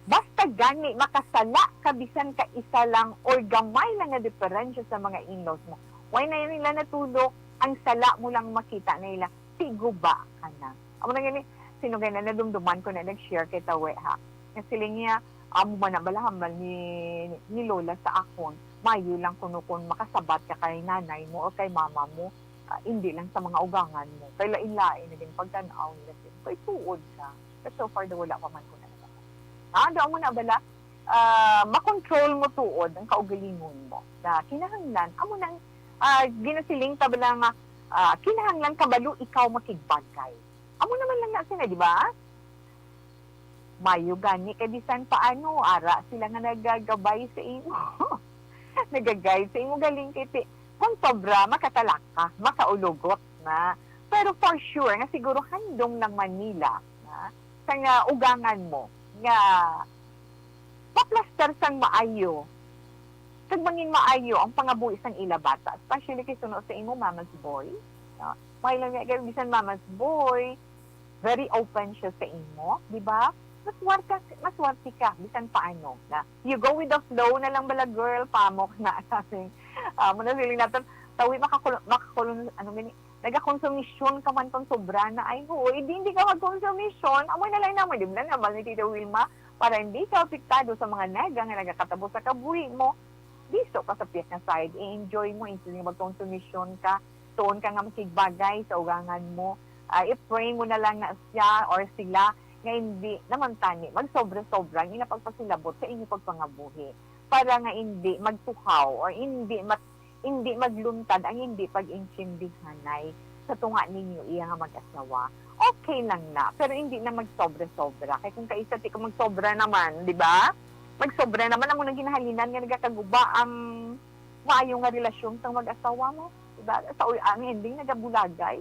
basta gani makasala ka bisan ka isa lang or gamay lang nga diferensya sa mga in-laws mo, way na nila natulo, ang sala mo lang makita nila, tiguba ka na. Amo na gani, sino gani nadumduman ko na nag-share kay Tawe, ha. Nga siling niya, amo man na bala hambal ni, ni Lola sa akon, mayo lang kuno kung makasabat ka kay nanay mo o kay mama mo, ah, hindi lang sa mga ugangan mo. Kay lain-lain na din pagtan-aw nila sa imo. Kay tuod ka. But so far, daw wala pa man ko na nagkakita. Ah, daw mo na bala, ah, makontrol mo tuod ang kaugalingon mo. Na kinahanglan, amo nang, ah, ginasiling ta bala nga, ah, kinahanglan kabalo ikaw makigbagay. Amo naman lang na sila, di ba? Mayo gani kay bisan paano, ara sila nga nagagabay sa imo. Nagagay sa imo galing kay ti-, kung sobra, makatalaka, makaulugot na. Pero for sure, nga siguro handom lang man nila, na, sa nga ugangan mo, nga maplastar sang maayo, kag mangin maayo ang pangabuhi sang ila bata, especially kay suno sa imo mama's boy, no? May lang nga, kay bisan mama's boy, very open siya sa imo, di ba? Maswerte, maswerte ka, bisan paano, na. You go with the flow na lang bala, girl, pamok na, sabi. Ah, muna feeling natin, tawi makakulong, makakulong, ano gani, nagakonsumisyon ka man kung sobra na, ay, oo, hindi, hindi ka magkonsumisyon, amoy na lang naman, di ba, naman ni Tita Wilma, para hindi ka apektado sa mga nega nga nagakatabo sa kabuhi mo, diso ka sa pihak nga side, i-enjoy mo, instead nga magkonsumisyon ka, tuon ka nga makigbagay sa ugangan mo, ah, i-pray mo na lang na siya or sila nga hindi naman tani magsobra-sobra ang ila pagpasilabot sa inyo pagpangabuhi, para nga hindi magtuhaw or hindi mat-, hindi magluntad ang hindi pag-intindihanay sa tunga ninyo iya nga mag-asawa. Okay lang na, pero hindi na magsobra-sobra. Kay kung kaisa ti ka magsobra naman, di ba? Magsobra naman, amo nang ginahalinan nga nagakaguba ang maayo nga relasyon sang mag-asawa mo. Diba? Sa ul-, ang ending, nagabulagay.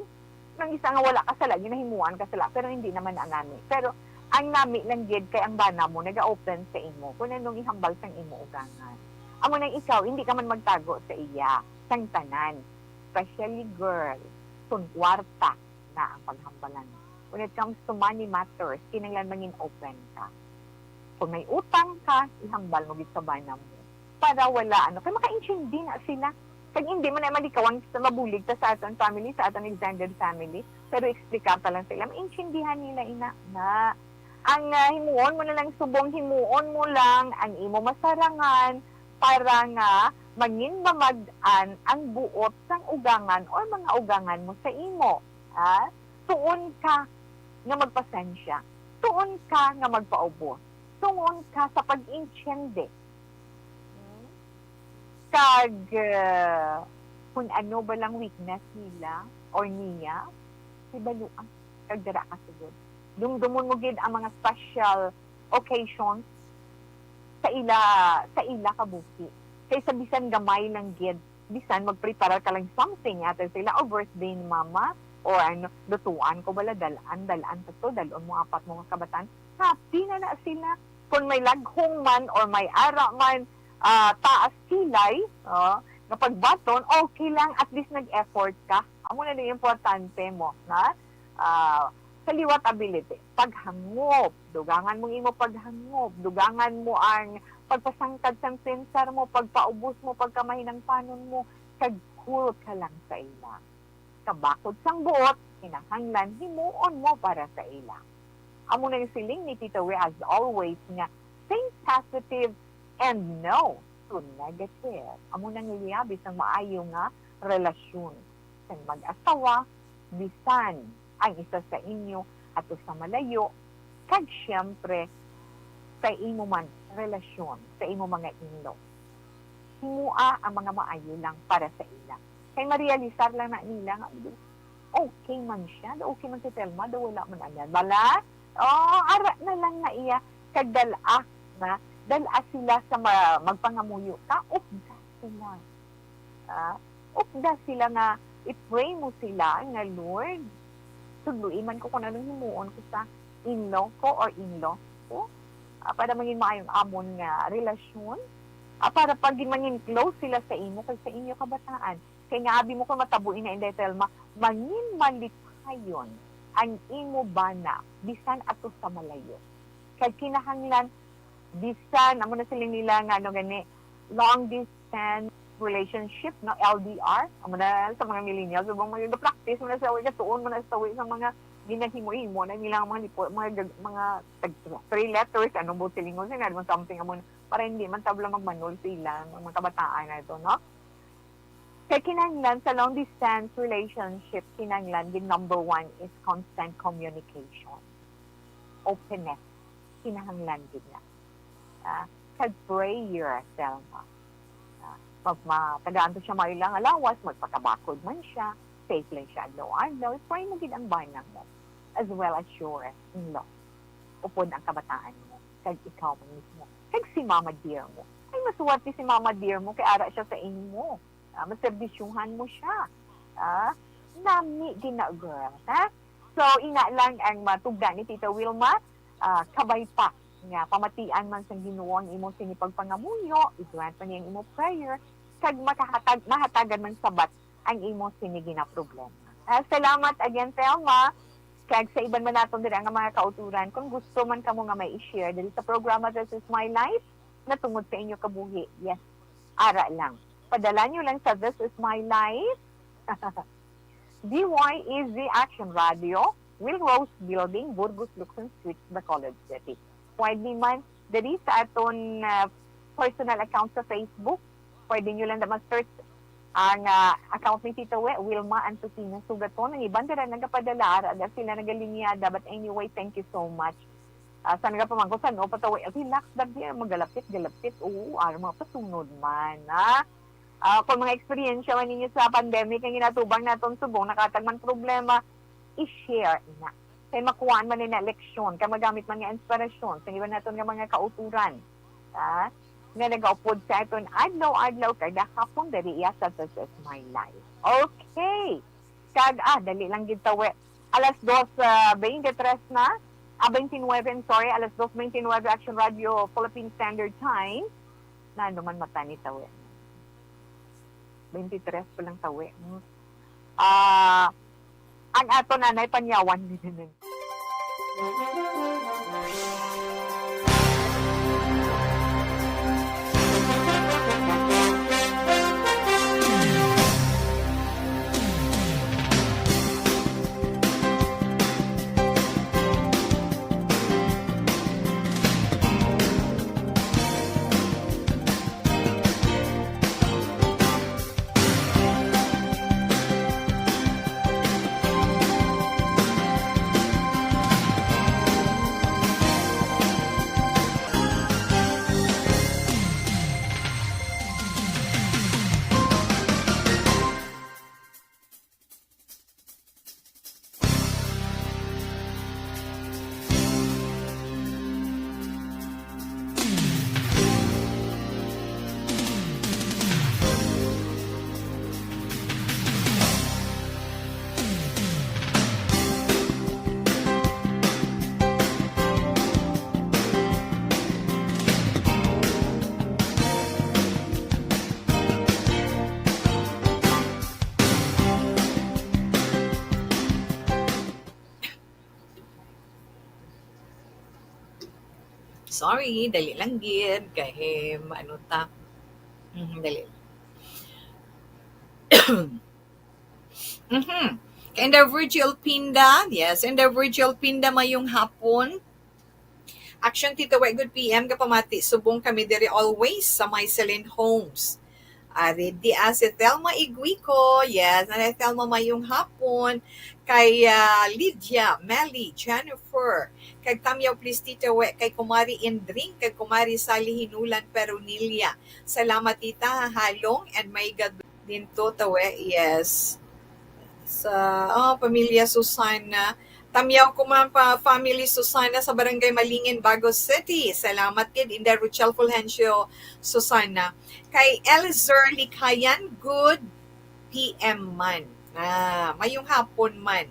Nang isa nga wala ka sala, ginahimuan ka sala, pero hindi naman na nami. Pero ang nami lang gid kay ang bana mo naga-open sa imo kung anong ihambal sang imo ugangan. Amo nang ikaw, hindi ka man magtago sa iya, sang tanan. Especially girl, kung kwarta na ang paghambalan. When it comes to money matters, kinahanglan mangin open ka. Kung may utang ka, ihambal mo gid sa bana mo. Para wala, ano, kay makaintindi na sila. Kag hindi man na malikawan sa mabulig ta sa aton family, sa aton extended family, pero explicar ta lang sa ila, maintindihan nila ina na. Ang, ah, himuon mo na lang subong, himuon mo lang ang imo masarangan para nga mangin mamag-an ang buot sang ugangan or mga ugangan mo sa imo. Ha? Tuon ka nga magpasensya. Tuon ka nga magpaubos. Tuon ka sa pag-intiende. Hmm? Kag, ah, kung ano ba lang weakness nila or niya, hibaluan. Kag dira ka sugod. Dumdumon mo gid ang mga special occasions sa ila, sa ila kabuhi. Kaysa bisan gamay lang gid, bisan magpreparar ka lang something, hatag sa ila, o birthday ni mama, o ano, lutuan ko bala, dal-an, dal-an sa to, dal-on mo apat mo ka kabataan. Happy na na sila. Kung may laghong man or may ara man, ah, taas kilay, oh, nga pagbaton, okay lang, at least nag-effort ka. Amo na lang importante mo, na, ah, sa liwat ability. Paghangop, dugangan mo imo paghangop, dugangan mo ang pagpasangkad sang pensar mo, pagpaubos mo, pagkamahinangpanon mo, kag hurot ka lang sa ila. Kabakod sang buot, kinahanglan himuon mo para sa ila. Amo na yung siling ni Tita We as always nga, think positive and no to negative. Amo na ang liyabi sang maayo nga relasyon sang mag-asawa, bisan ang isa sa inyo ato sa malayo, kag siyempre sa imo man relasyon, sa imo mga in-law. Himoa ang mga maayo lang para sa ila. Kay marealisar lang na nila nga, "Ay, okay man siya, daw okay man si Telma, daw wala man ano." Bala? Oh, ara na lang na iya, kag dal-a na, dal-a sila sa ma-, magpangamuyo ka, upda sila. Ah, upda sila nga, i-pray mo sila nga, "Lord, tudloi man ko kung anong himuon ko sa in-law ko or in-law ko, ah, para mangin maayong amon nga relasyon, ah, para pag mangin close sila sa imo kag sa inyo kabataan." Kay nga abi mo kung matabo ina, Inday Telma, mangin malipayon ang imo bana bisan ato sa malayo. Kag kinahanglan, bisan, amo na siling nila nga, ano gani, long distance relationship, no, L D R, amo na sa mga millennials, subong mga practice mo na sa way, katuon mo na sa way sa mga ginahimo-himo na nilang mga lipo, mga gag-, mga tag-, three letters, ano ba silingon sila, mga something, amo na, para hindi man tabla magmanol sila, mga kabataan na ito, no? Kay kinahanglan sa long distance relationship, kinahanglan gid number one is constant communication. Openness, kinahanglan gid na. Ah, kag prayer, Telma. Ah, mag-, ma-, tagaan to siya maayo lang nga lawas, magpakabakod man siya, safe lang siya adlaw-adlaw, pray mo gid ang bana mo, as well as your in-law. Upod ang kabataan mo, kag ikaw man mismo, kag si Mama Dear mo. Ay, maswerte si Mama Dear mo, kay ara siya sa imo. Ah, maserbisyuhan mo siya. Ah, nami gina, girl, ha? So, ina lang ang matugda ni Tita Wilma. Ah, kabay pa nga pamatian man sang Ginoo ang imo sini pagpangamuyo, i-grant man niya ang imo prayer, kag makahatag, mahatagan man sabat ang imo sini ginaproblema. Ah, salamat again, Telma. Kag sa iban man naton dira nga mga kauturan, kung gusto man kamo nga may i-share diri sa programa This Is My Life, natungod sa inyo kabuhi, yes, ara lang. Padala nyo lang sa This Is My Life, D Y E Z Action Radio, Will Rose Building, Burgos, Lukson Street, Bacolod City. Pwede man diri sa aton, ah, personal account sa Facebook. Pwede nyo lang na mag-search ang, ah, account ni Tita We, Wilma Antokino Sugaton. Ang iban dira nagapadala, ara da sila nagalinyada. But anyway, thank you so much. Ah, sa nagapamangkot, san-o pa to, relax, dagdi, magalapit-galapit. Oo, ah, mga pasunod man, ha? Ah, kung mga eksperyensya man ninyo sa pandemic nga ginatubang naton subong, nakatag man problema, i-share na. Kay makuhaan man ni na leksyon, kay magamit man nga inspirasyon sa iban naton nga mga kauturan, ha? Nga nagaupod sa aton adlaw-adlaw, kay gahapon diri iya sa This Is My Life. Okay. Kag, ah, dali lang gid tawi. Alas dos, ah, twenty-three na. Ah, twenty-nine, I'm sorry. Alas dos twenty-nine, Action Radio, Philippine Standard Time. Na, ano man mata ni tawi? Twenty-three pa lang tawi. Hmm. Ah, ang ato nanay panyawan din. Sorry, dali lang gid. Kay, ano ta? Mhm, dali. Mhm. Kay Inday Virgil Pinda. Yes, Inday Virgil Pinda, mayong hapon. Action, Tita Wet, good P M, kapamati. Subong kami diri always sa may Celine Homes. Ari di, ah, si Thelma Iguico. Yes, Nanay Thelma, mayong hapon. Kay, ah, Lydia, Melly, Jennifer. Kag Tamyaw, please, Tita Wet, kay Kumari Indring, kag Kumari Sally Hinulan Perunilla. Salamat, Tita, ha, halong, and may God din to, Tawe. Yes. Sa, oh, pamilya Susana. Tamyaw ko man pa, family Susana sa Barangay Malingin, Bagos City. Salamat gid, Inday Rochelle Fulgencio Susana. Kay Elzer Likayan, good P M man. Ah, mayong hapon man.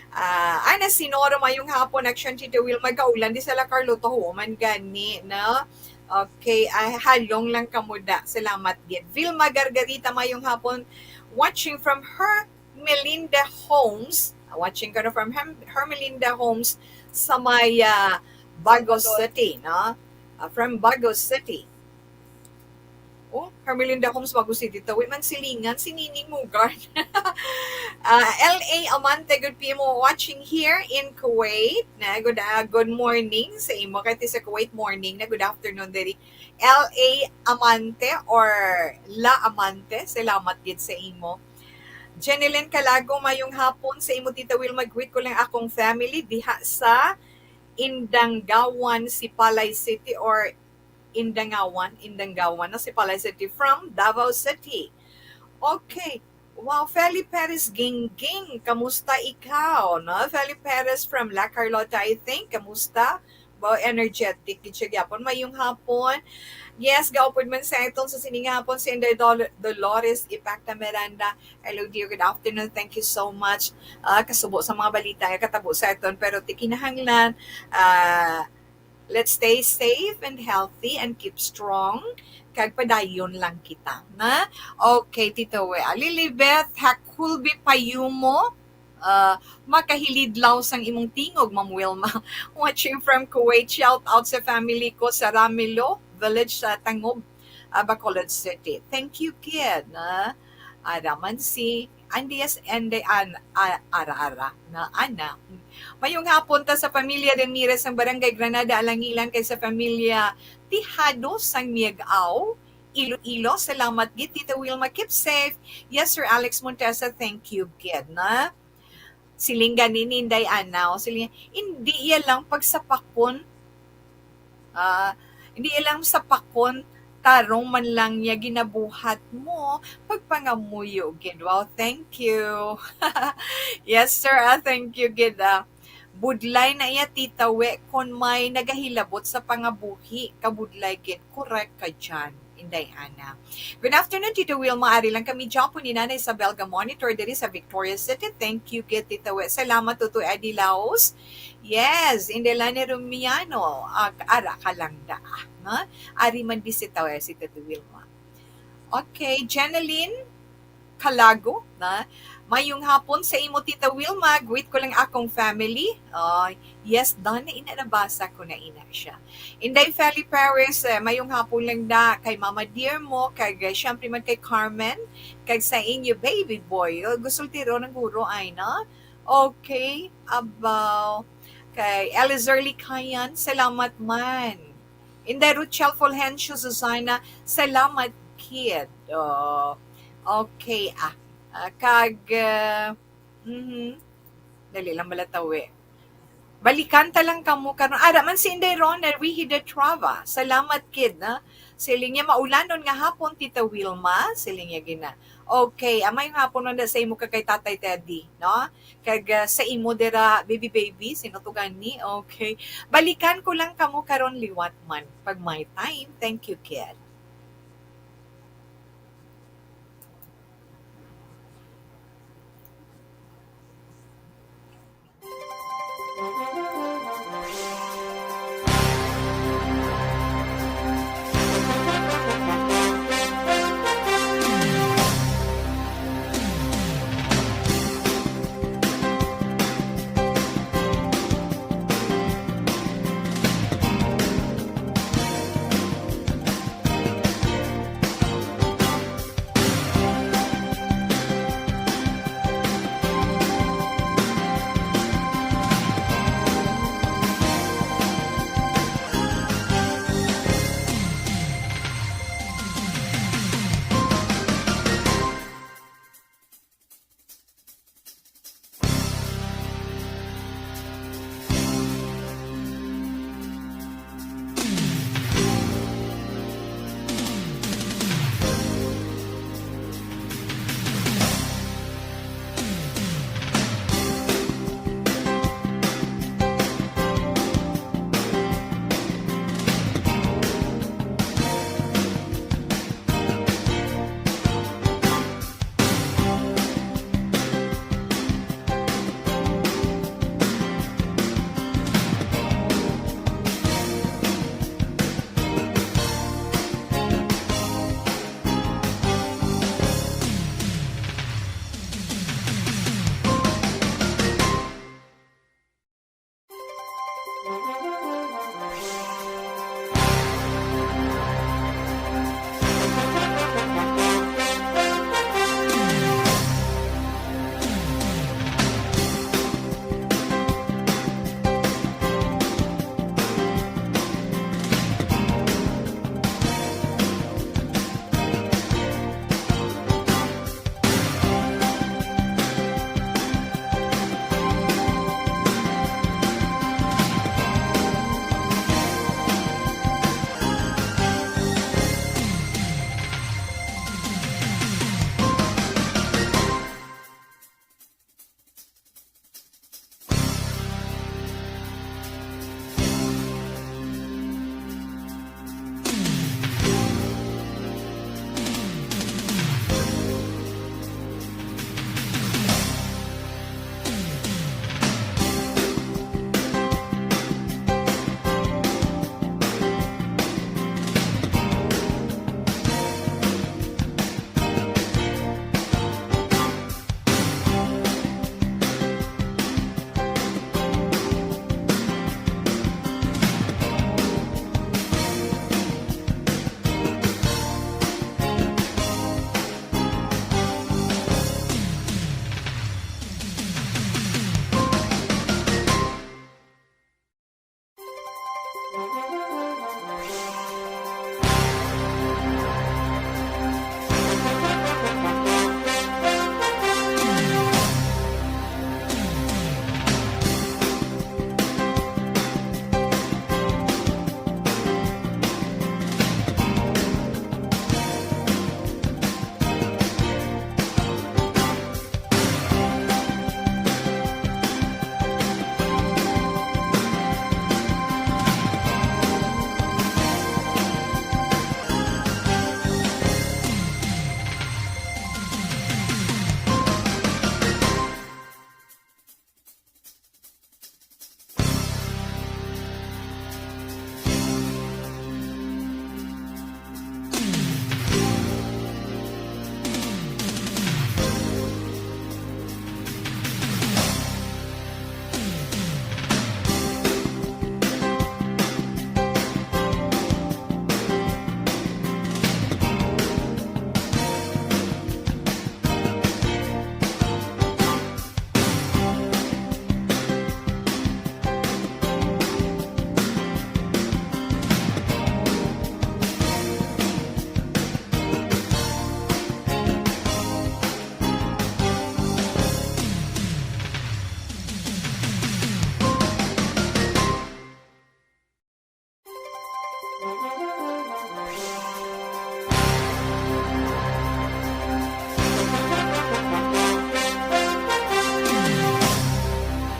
Ah, Ana Sinoro, mayong hapon. Action, Tita Wilma, kaulan di sa La Carlota, huo man gani, no? Okay, ah, halong lang kamo da. Salamat gid. Vilma Gargarita, mayong hapon. Watching from her Melinda Homes. Ah, watching ka na from Hem-, Hermelinda Homes sa may, ah, Bagos City, no? Ah, from Bagos City. Oh, Hermelinda Homes, Bagos City. Tawi man silingan, si Nining Mugard. Ah, L A Amante, good P M, watching here in Kuwait. Na, good, ah, good morning sa imo. Kay ti sa Kuwait morning na, good afternoon diri. L A Amante or La Amante, salamat gid sa imo. Jeneline Calago, mayong hapon sa imo, Tita Wilma. Greet ko lang akong family diha sa Indanggawan, Sipalay City, or Indangawan, Indanggawan, no? Sipalay City, from Davao City. Okay. Wow, Feli Perez Gingging, kamusta ikaw, no? Feli Perez from La Carlota, I think. Kamusta? Wow, energetic gid siya gyapon. Mayong hapon. Yes, gaupod man sa aton sa sining hapon si Inday Dol-, Dolores Ipacta Miranda. Hello, dear. Good afternoon. Thank you so much. Ah, kasubo sa mga balita nga katabo sa aton, pero ti kinahanglan, ah, let's stay safe and healthy and keep strong. Kag padayon lang kita, na? Okay, Tito We. Ah, Lilibeth Hakulbi Payumo, ah, makahilidlaw sang imong tingog, Ma'am Wilma. Watching from Kuwait. Shout out sa family ko sa Ramilo Village sa Tangub, ah, Bacolod City. Thank you, kid, na? Ara man si Andias Ende an-, a-, ara, ara, na, ana. Mayong hapon ta sa pamilya Ramirez sang Barangay Granada, Alangilan, kay sa pamilya Tijado sang Miag-ao, Iloilo. Salamat gid, Tita Wilma. Keep safe. Yes, Sir Alex Montesa, thank you gid, na. Siling gani ni Inday Ana, o siling, hindi iya lang pagsapakon, ah, hindi iya lang sapakon, tarong man lang niya ginabuhat mo, pagpangamuyo gid. Wow, thank you. Yes, sir, ah, thank you gid, ah. Budlay na iya, Tita We, kon may nagahilabot sa pangabuhi, kabudlay gid. Correct ka dyan, Inday Ana. Good afternoon, Tita Wilma. Ari lang kami dyan po ni Nanay Isabel ga monitor diri sa Victoria City. Thank you, gid, Tita We. Salamat, Tutoy Adi Laos. Yes, Inday Lani Rumiano. Ag-, ara ka lang da, no? Ari man di si Tawe, si Tita Wilma. Okay, Jeneline Calago, na? Mayong hapon sa imo, Tita Wilma. Greet ko lang akong family. Ah, yes, done na ina, nabasa ko na ina siya. Inday Feli Perez, eh, mayong hapon lang da kay Mama Dear mo, kag, eh, syempre man kay Carmen, kag sa inyo baby boy. Oh, gusto tiro ng guro ay, no? Okay, abaw. Kay Elizerly Kayan, salamat man. Inday Ruchel Fulgencio Susana, salamat, kid. Oh, okay, ah. Ah, kag, ah, mhm. Dali lang, malatawi. Balikan ta lang kamo karon. Ara man si Inday Rona Rihida Trava. Salamat, kid, na. Siling niya, maulanon nga hapon, Tita Wilma. Siling niya gina. Okay, amay nga hapon na sa imo kag kay Tatay Teddy, no? Kag, ah, sa imo dira, baby, baby, sino to gani? Okay. Balikan ko lang kamo karon liwat man pag may time. Thank you, kid.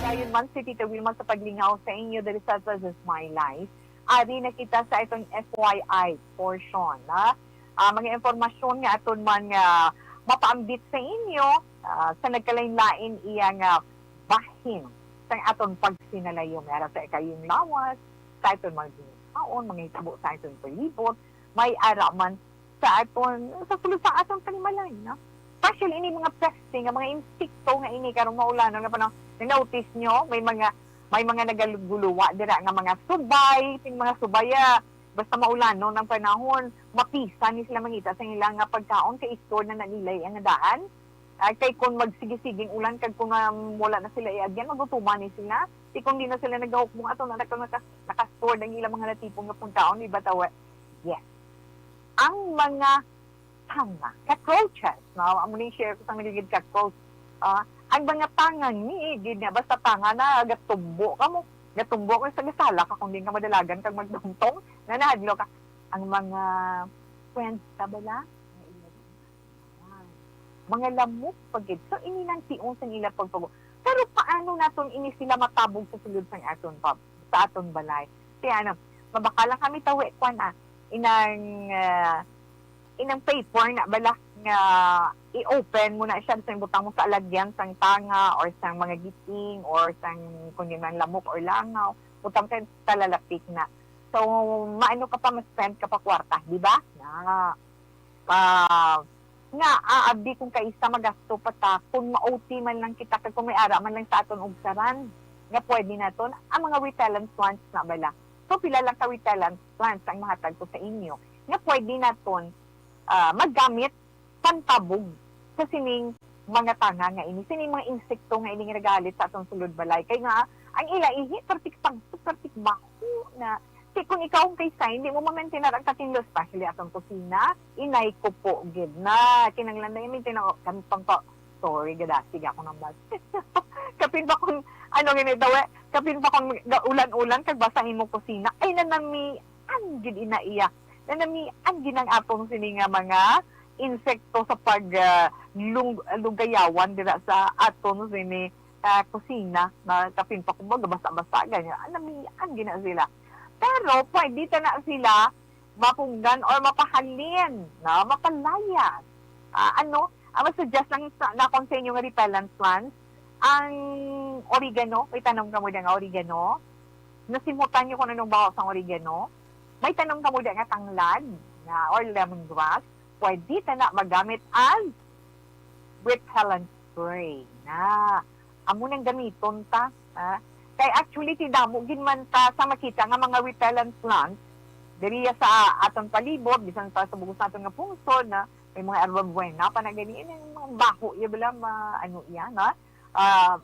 Dayon man si Tita Wilma sa paglingaw sa inyo diri sa This Is My Life. Ari na kita sa itong F Y I portion, ha? Ah, mga impormasyon nga aton man nga mapaambit sa inyo, ah, sa nagkalain-lain iya nga bahin sa aton pagsinalayo, may ara sa ikayong lawas, sa aton mga ginikaon, mga hitabo sa aton palibot, may ara man sa aton, sa sulod sa aton panimalay, no? Especially ini mga peste nga mga insekto nga ini karon maulanon nga panahon. Na-notice nyo, may mga, may mga nagaguluwa dira nga mga subay, sing mga subay, ah, basta maulanon ang panahon, mapisa ni sila mangita sa ilang nga pagkaon kay store na nila ang daan. Ah, kay kung magsigisiging ulan kag kung, um, wala na sila iagyan, magutuman ni sila. Di kung di na sila nagahukbong ato na naka-, naka-, naka-store ang ilang mga natipon nga pagkaon, di ba, tawa? Yes. Ang mga tanga, cockroaches, no? Amo ni share ko sa miligid cockroach. Ah, ang mga tanga ni gid niya, basta tanga na, gatumbo ka mo. Gatumbo ka sa gasala ka kung di ka madalagan kag magtungtong, na nahadlo ka. Ang mga friends ka bala, mga ila-, mga lamok pa gid. So, ini nang tion sang ila pagpago. Pero paano naton ini sila matabog sa sulod sang aton pub-, sa aton balay? Kaya ano, mabaka lang kami tawi, kwan, ah, inang, ah, inang paper na bala nga i-open mo na siya, sa ibutang mo sa alagyan sang tanga or sang mga giting or sang kung di man lamok or langaw, butang kay talalapik na. So, maano ka pa, ma-spend ka pa kwarta, di ba? Na, ah, nga, ah, abdi kung kaisa magasto pa ta, kung ma-O T man lang kita, kag kung may ara man lang sa aton ugsaran, nga pwede naton, ang mga repellent plants na bala. So, pila lang ka repellent plants ang mahatag ko sa inyo, nga pwede naton, ah, magamit pantabog sa sining mga tanga nga ini, sining mga insekto nga ini nga nagahalit sa aton sulod balay. Kay nga, ang ila ihi, pertik pagso, pertik baho na. Kay kung ikaw ang kay sign, di mo ma-maintain ang katinlo, especially atong kusina, inay ko po, gid na. Kinanglan na i-maintain ako, kami pang pa, sorry, gadasig ako ng bas. Kapin pa kung, ano, ganito, eh, kapin pa kung ga-, ulan-ulan, kag basa imo kusina, ay, nanami, ang gid ina iya. Nanamian gid ang atong sini nga mga insekto sa pag, ah, lung-, lugayawan dira sa aton sini, ah, kusina, na kapin pa kumbaga basa-basa ganyan. Nanamian gid na sila. Pero pwede ta na sila mapunggan or mapahalin, no? Mapalayas. Ah, ano, ang mag-suggest lang sa, nakon sa inyo nga repellent plants, ang oregano, may tanom ka mo dyan nga oregano, nasimutan nyo kung anong baho sang oregano, may tanom ka mo dyan nga tanglad, nga, or lemongrass, pwede ta na magamit as repellent spray na. Amo nang gamiton ta, ha? Kay actually, ti damo gid man ta sa makita nga mga repellent plants diri sa aton palibot, bisan pa sa bugos naton nga pungsod, na may mga herba buena pa na gani, yung mga baho, iya bala, ma-, ano iya, na? Ah,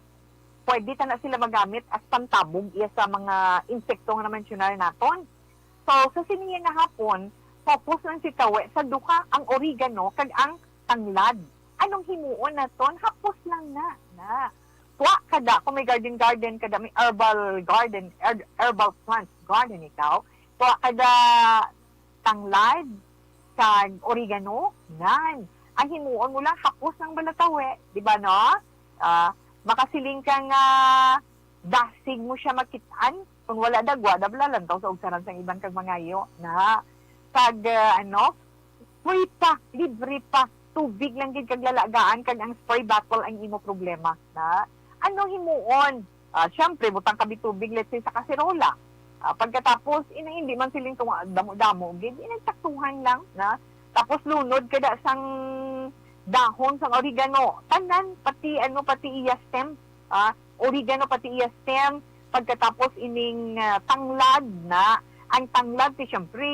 pwede ta na sila magamit as pantabog iya sa mga insekto nga na-mensionar naton. So, sa sini nga hapon, focus lang si Tawe sa duha, ang oregano kag ang tanglad. Anong himuon naton? Hapos lang na, na. Tua kada, kung may garden-garden kada, may herbal garden, her-, herbal plants garden ikaw, tua kada tanglad kag oregano, nan. Ang himuon mo lang, hapos lang bala, Tawe, di ba, no? Ah, makasiling ka nga dasig mo siya makit-an. Kung wala dagwa, dabla lang taw sa ugsaran sang iban kag mangayo na. Kag, ah, ano, free pa, libre pa, tubig lang gid kag lalagaan, kag ang spray bottle ang imo problema, na. Ano himuon? Ah, syempre, butang ka bi tubig, let's say, sa kaserola. Ah, pagkatapos, ina, hindi man siling tunga, damo-damo gid, ina, saktuhan lang, na. Tapos lunod kada sang dahon sang oregano, tanan, pati, ano, pati iya stem, ah, oregano, pati iya stem, pagkatapos ining, ah, tanglad na. Ang tanglad, ti, syempre,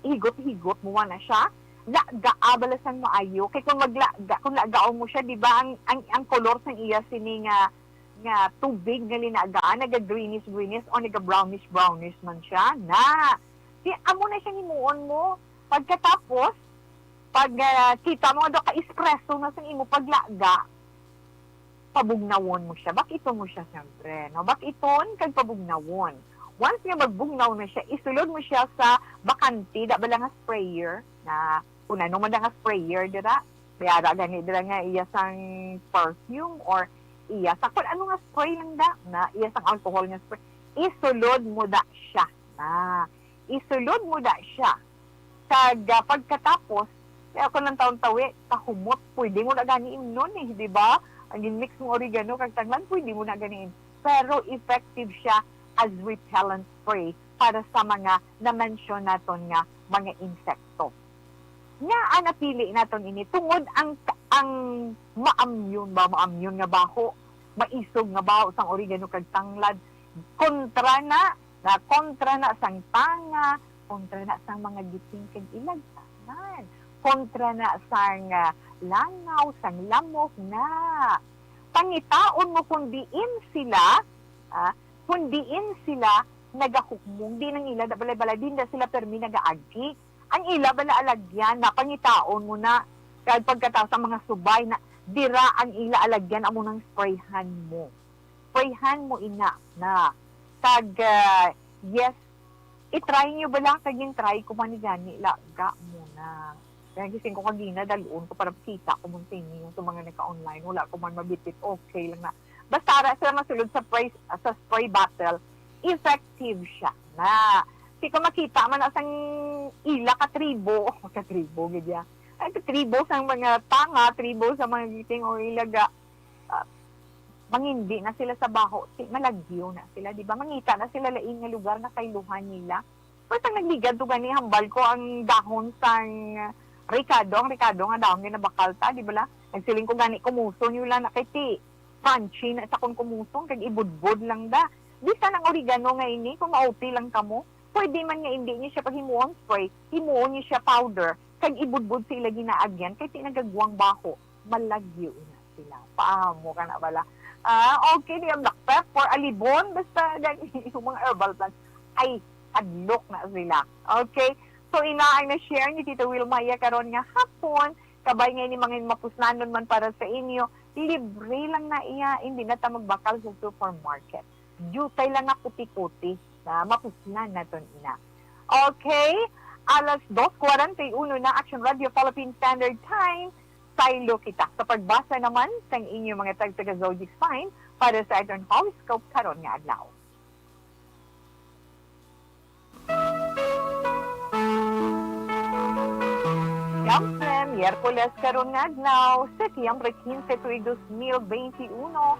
higot-higot mo na siya. Lagaa bala sang maayo. Kay kung maglaga, kung lagaon mo siya, di ba, ang, ang, ang kolor sang iya sini nga, nga tubig nga linagaan, naga-greenish-greenish o naga-brownish-brownish man siya. Na, di, amo na siya himuon mo. Pagkatapos, pag, ah, kita mo nga daw ka-espresso na sa imo paglaga, pabugnawon mo siya. Bakiton mo siya, siyempre, no? Bakiton kag pabugnawon. Once nga magbugnaw na siya, isulod mo siya sa bakante, da bala nga sprayer, na kung ano man da nga sprayer dira. May ara gani dira nga iya sang perfume or iya sa kung ano nga spray lang da, na iya sang alcohol nga spray. Isulod mo da siya, na. Isulod mo da siya. Kag, ah, pagkatapos, kaya ko lang taon tawi, kahumot, pwede mo na gani imnon eh, di ba? Ang gin-mix mo oregano kag tanglad, pwede mo na gani im-, pero effective siya as repellent spray para sa mga na-mention naton nga mga insekto. Nga, ah, napili naton ini tungod ang, ang maamyon ba, maamyon nga baho, maisog nga baho sang oregano kag tanglad, kontra na, na kontra na sang tanga, kontra na sang mga giting kag ilagtanan, kontra na sang, ah, langaw, sang lamok na. Pangitaon mo kung diin sila, ah, kung diin sila nagahukmong, di nang ila balay-balay, di na sila permi nagaagi. Ang ila bala alagyan, napangitaon mo na. Kag pagkatapos ang mga subay na, dira ang ila alagyan, amo nang sprayhan mo. Sprayhan mo ina na. Kag, ah, yes, i-try nyo bala, kag yung try ko man ni gani, laga mo na. Kaya gising ko kagina, dalon ko para makita ko man sa inyo, sa mga nagka-online, wala ko man mabitbit, okay lang na. Basta ara sila masulod sa spray, sa spray bottle, effective siya na. Di ka makita man na sang ila ka tribo, ka tribo, gid ya. Ay, ka tribo sang mga tanga, tribo sa mga giting o ilaga. Ah, mangindi na sila sa baho, ti-, malagyo na sila, di ba? Mangita na sila lain nga lugar nga kailuhan nila. First time nagligad to gani, hambal ko ang dahon sang ricado, ang ricado nga dahon nga nabakal ta, di ba la? Nagsiling ko gani, kumuson yun lang na kay ti crunchy na sa kon kumuson, kag ibudbod lang da. Bisan ang oregano nga ini, kung mauti lang kamo, pwede man nga hindi niyo siya paghimuon spray, himuon niyo siya powder, kag ibudbod sa ila ginaagyan, kay ti nagagwang baho, malagyo na sila. Paamo ka na bala. Ah, okay, di ang black pepper, alibon, basta gani, yung mga herbal plants, ay, hadlok na sila. Okay? So, ina ang na-share ni Tita Wilma iya karon nga hapon, kabay nga ini mga mapuslanon man para sa inyo, libre lang na iya, hindi na ta magbakal sa supermarket. Diutay lang nga kuti-kuti na mapuslan naton ina. Okay? Alas dos cuarenta y uno na, Action Radio Philippine Standard Time. Saylo kita sa pagbasa naman sang inyo mga tag-, taga Zodiac sign para sa aton horoscope karon nga adlaw. Siyempre, Miyerkules karon nga adlaw, Setyembre quince, tuig dos mil veintiuno,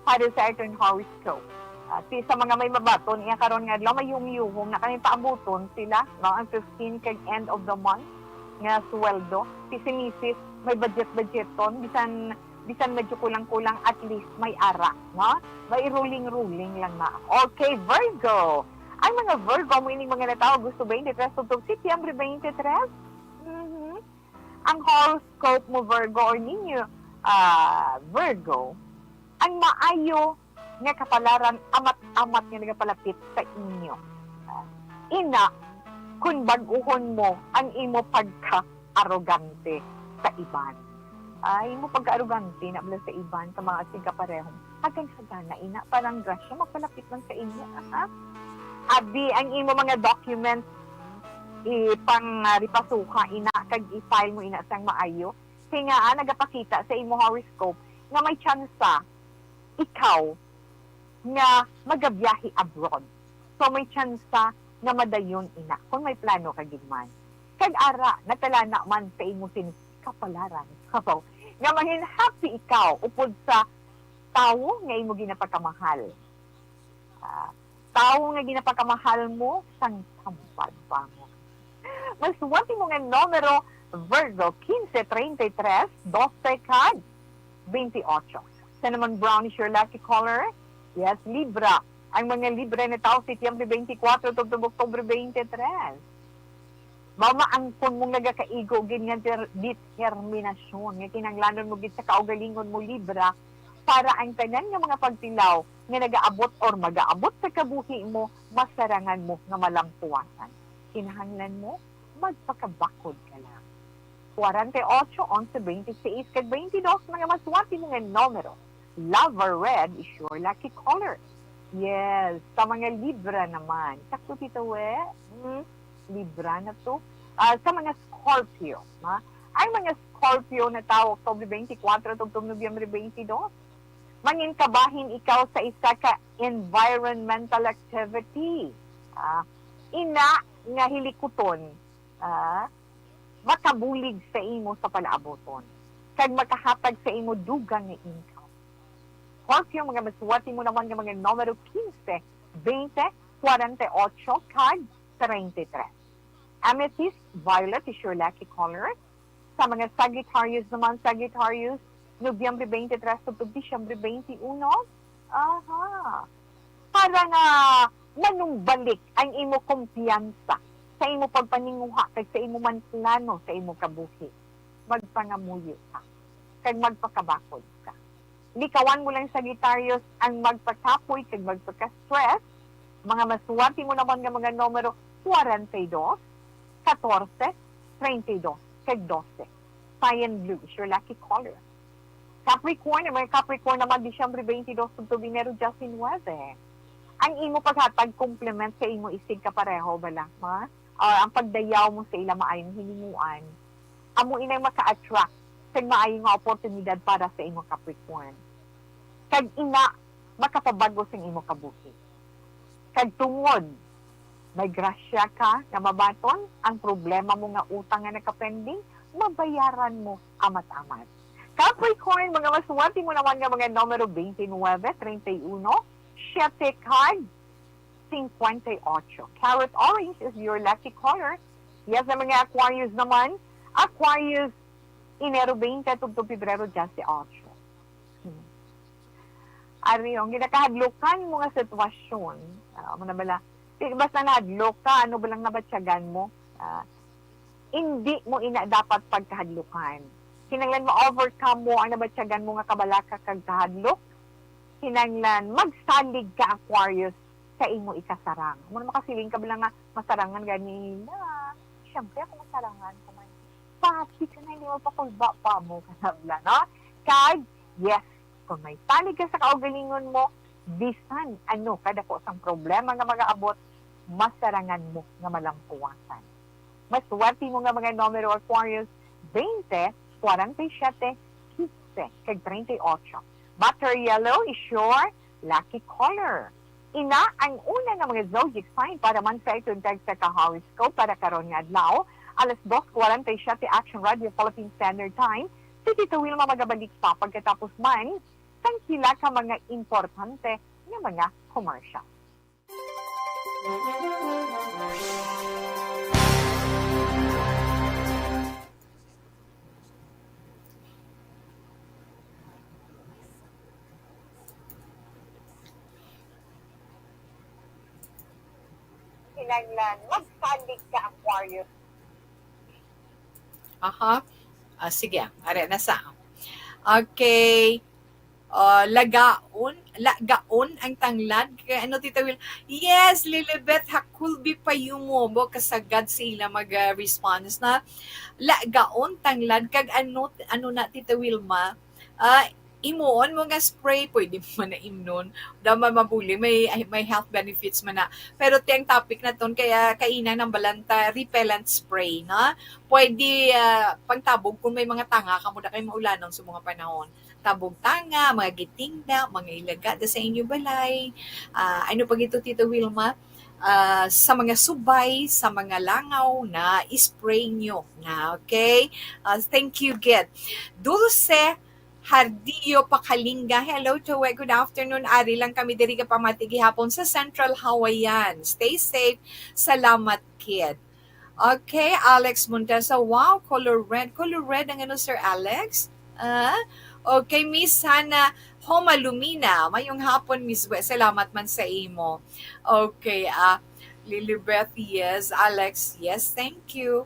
para sa aton horoscope. Ah, ti sa mga may mabaton, iya karon nga adlaw, may yuhom-yuhom na kami paabuton sila, no, ang fifteen kag end of the month nga sweldo. Ti si misis, may budget-budgeton, bisan, bisan medyo kulang-kulang, at least may ara, no? May ruling-ruling lang na. Okay, Virgo. Ang mga Virgo, amo ining mga natawo, Agosto twenty-three, tubtob Setyembre twenty-three. Mhm. Ang horoscope mo, Virgo, or ninyo, ah, Virgo, ang maayo, nga kapalaran amat-amat nga nagapalapit sa inyo. Ina, kun bag-uhon mo ang imo pagka-arogante sa iban. Ay, imo pagka-arogante na bala sa iban, sa mga sigkapareho. Hagan-hagana, ina, parang grasya magpalapit man sa inyo, ha? Abi, ang imo mga documents, ipang, ah, ripasuha, ina, kag i-file mo, ina, sang maayo. Kay nga, ah, nagapakita sa imo horoscope nga may tsansa ikaw nga magabiyahe abroad. So, may tsansa nga madayon, ina, kung may plano ka gid man. Kag ara, natalana man sa imo sini kapalaran, nga mangin happy ikaw upod sa tawo nga imo ginapagkamahal. Ah, tawo nga ginapagkamahal mo sang tambal pa mo. Masuwat mo nga numero, Virgo, quince, treinta y tres, doce, kag veintiocho. Cinnamon brown is your lucky color. Yes, Libra. Ang mga Libra na tawo, Setyembre twenty-four tubtob Oktubre twenty-three. Mamaangkon mong nagakaigo gid nga der-, determinasyon nga kinahanglanon mo gid sa kaugalingon mo, Libra, para ang tanan nga mga pagtilaw nga nagaabot or magaabot sa kabuhi mo, masarangan mo nga malampuasan. Kinahanglan mo magpakabakod ka lang. Forty-eight, onse, twenty-six, kag twenty-dos, mga masuwat mo nga numero. Lover, red is your lucky color. Yes, sa mga Libra naman. Sakto, Tito We? Hmm? Libra na to. Ah, sa mga Scorpio, ha? Ang mga Scorpio na tawo, Oktubre twenty-four tubtob Nobyembre twenty-two, mangin kabahin ikaw sa isa ka environmental activity. Ah, ina nga hilikuton, ah, makabulig sa imo sa palaabuton, kag makahatag sa imo dugang nga income. Scorpio, mga masuwat mo naman nga mga numero quince, veinte, cuarenta y ocho, kag treinta y tres. Amethyst violet is your lucky color. Sa mga Sagittarius naman, Sagittarius, Nobyembre twenty-three tubtob Disyembre twenty-uno. Aha. Para nga manumbalik ang imo kumpiyansa sa imo pagpaninguha kag sa imo man plano sa imo kabuhi, magpangamuyo ka kag magpakabakod ka. Likawan mo lang, Sagittarius, ang magpakapoy kag magpaka-stress. Mga masuwat mo naman nga mga numero, forty-two, catorce, treinta y dos, kag doce. Cyan blue is your lucky color. Capricorn, ang mga Capricorn naman, Disyembre twenty-dos tubtob Enero diyasinuwebe. Ang imo paghatag compliment sa imo isigkapareho bala, ha? Or ang pagdayaw mo sa ila maayong hinimuan, amo inang maka-attract sa maayo nga oportunidad para sa imo, Capricorn. Kag ina, makapabag-o sing imo kabuhi. Kag tungod may grasya ka nga mabaton, ang problema mo nga utang nga nakapending, mabayaran mo amat-amat. Capricorn, mga masuwat mo naman nga mga numero twenty-nine, treinta y uno, siete, kag cincuenta y ocho. Carrot orange is your lucky color. Yes, ang mga Aquarius naman. Aquarius, Enero twenty tubtob Pebrero diyesyocho. Hmm. Ari, ang ginakahadlukan mo nga sitwasyon, ah, mo na bala, di, basta nahadlok ka, ano ba lang nabatyagan mo? Ah, hindi mo ina dapat pagkahadlukan. Kinahanglan ma-overcome mo ang nabatyagan mo nga kabalaka kag kahadlok. Kinahanglan magsalig ka, Aquarius, sa imo ikasarang. Mo na makasiling ka bala nga masarangan gani na. Siyempre, ako masarangan ko man. Pati ka na, hindi mo pa kulba pa mo, kanabla, no? Kag, yes, kung may salig ka sa kaugalingon mo, bisan ano kadako sang problema nga magaabot, masarangan mo nga malampuwasan. Masuwerte mo nga mga numero, Aquarius, twenty, forty-seven, quince, kag treinta y ocho. Butter yellow is your lucky color. Ina ang una nga mga zodiac sign para man sa iton tag sa ka-horoscope para karon nga adlaw, alas dos forty-seven, Action Radio Philippine Standard Time. Si Tita Wilma magabalik pa pagkatapos man sang pila ka mga importante nga mga commercial. Kinahanglan magsalig ka, Aquarius. Aha. Ah, sige, ari na sa. Okay. Ah, lagaon, lagaon ang tanglad. Kay ano, Tita Wil? Yes, Lilibet Hakulbi Payumo. Bo, kasagad sila mag, ah, response na. Lagaon tanglad. Kag ano, ano na, Tita Wilma? Ah, imuon mo nga spray, pwede mo man na imnon. Daw man mabuli, may, may health benefits man na. Pero ti ang topic naton, kaya kaina nang balanta repellent spray, na pwede, ah, pangtabog kung may mga tanga kamo da kay maulanon sa mga panahon. Tabog tanga, mga gitingda, mga ilaga da sa inyo balay. Ah, ano pa gito, Tita Wilma? Ah, sa mga subay, sa mga langaw na spray nyo na, okay? Ah, thank you, Gid. Dulce Hardillo Pakalingga. Hello, Joey. Good afternoon. Ari lang kami diri ka pamati gihapon sa Central Hawaiian. Stay safe. Salamat, Gid. Okay, Alex Montesa. Wow, color red. Color red ang ano, Sir Alex? Ah? Okay, Miss Hannah Homa Lumina. Mayong hapon, Miss Gwe. Salamat man sa imo. Okay, ah, Lilibeth, yes. Alex, yes. Thank you.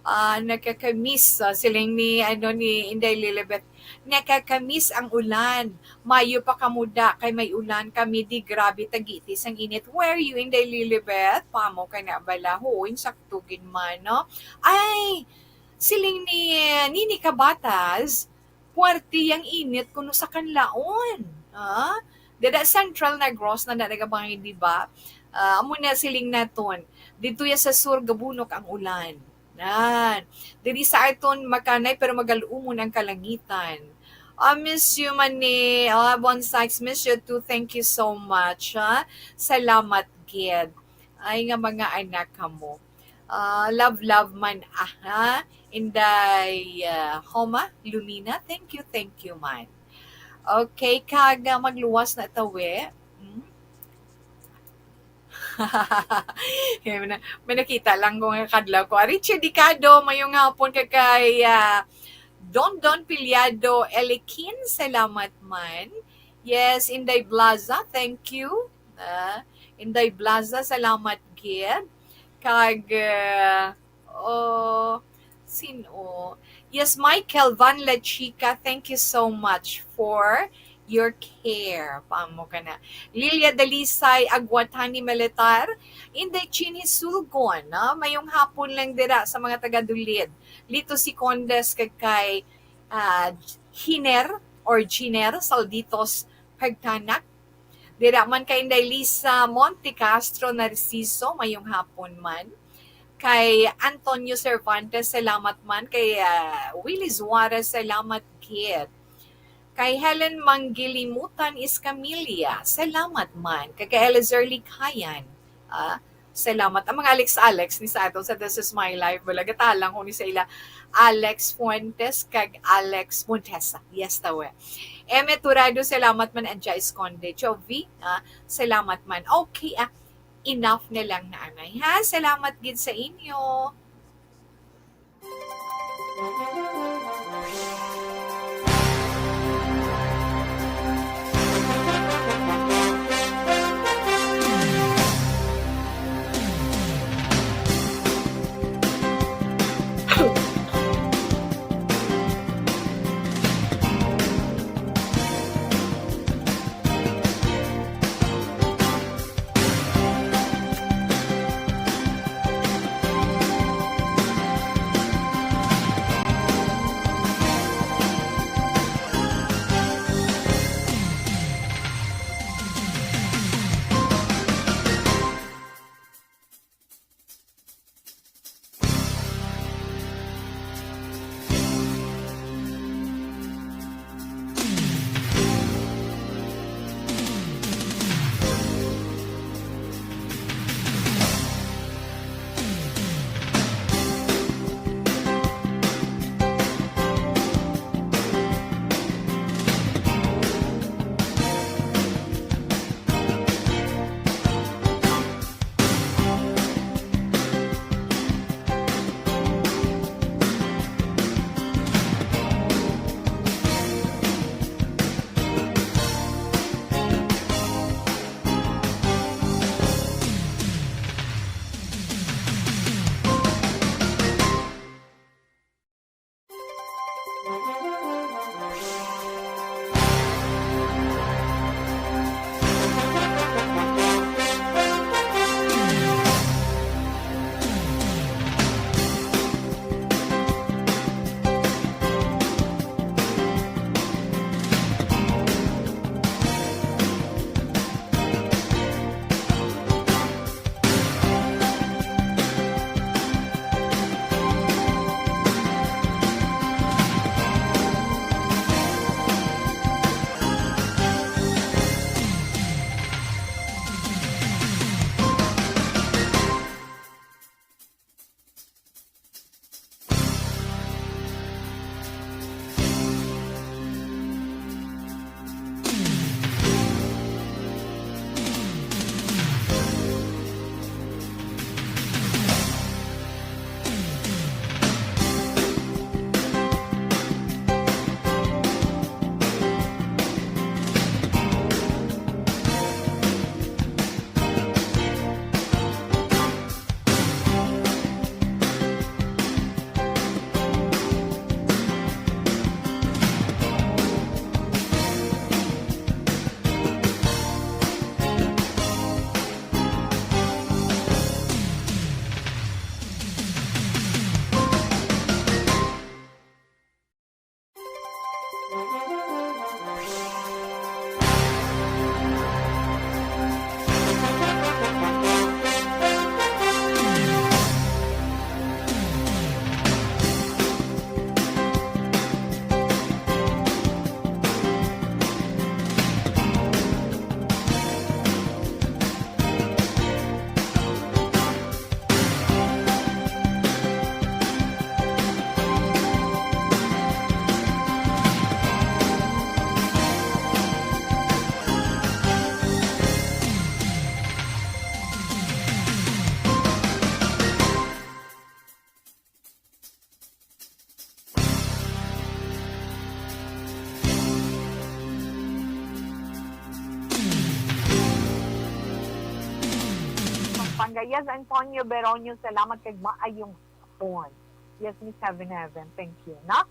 Ah, nakakamiss, ah, siling ni, ano, ni Inday Lilibeth. Nakakamiss ang ulan. Mayo pa kamo da kay may ulan kami di, grabe tagiti sang init. Where you, Inday Lilibeth? Pamo ka na bala? Huwin sakto gid man, no? Ay, siling ni, ni Nini Kabatas, puwerte yang init kuno sa Kanlaon. Ah, dada Central Negros na na nagabangay, di ba? Ah, amo na siling naton. Dito ya sa sur gabunok ang ulan. Nan. Diri sa aton makanay pero magal-umon ang kalangitan. I miss you, Mani. Ah, Bon Sykes, miss you too. Thank you so much, ha. Salamat, gid. Ay nga mga anak kamo. Ah, love, love man, ah, ha. Inday, ah, Homa, Lumina, thank you, thank you man. Okay, kag, ah, magluwas na tawi. Hmm? May na-, may nakita lang ko nga kadlaw ko. Ah, Richie Dicado, mayong hapon ka kay, ah, Don Don Piliado Elikin, salamat man. Yes, Inday Blaza, thank you. Ah, Inday Blaza, salamat gid. Kag, ah, oh, sino? Yes, Michael Van La Chica, thank you so much for your care. Pamo ka na. Lilia Dalisay Aguatani Militar, Inday Chinhi Sulgon, no? Mayong hapon lang dira sa mga taga Dulid. Lito si Condes kag kay, ah, Hiner or Giner Salditos Pagtanak. Dira man kay Inday Lisa Monte Castro Narciso, mayong hapon man. Kay Antonio Cervantes, salamat man. Kay, ah, Willie Suarez, salamat gid. Kay Helen Manggilimutan Escamilla, salamat man. Kay, kay Eliezer Likayan, ah, salamat. Ang mga Alex-Alex ni sa aton sa This Is My Life, wala gatalang ko ni sa ila. Alex Fuentes kag Alex Montesa. Yes, tawe. Eme Turado, salamat man. And Jais Conde. Jovi, ah, salamat man. Okay, ah, enough na lang na anay, ha? Salamat gid sa inyo. Yes, Antonio Beronio, salamat kag maayong hapon. Yes, Miss Heaven Heaven, thank you, na?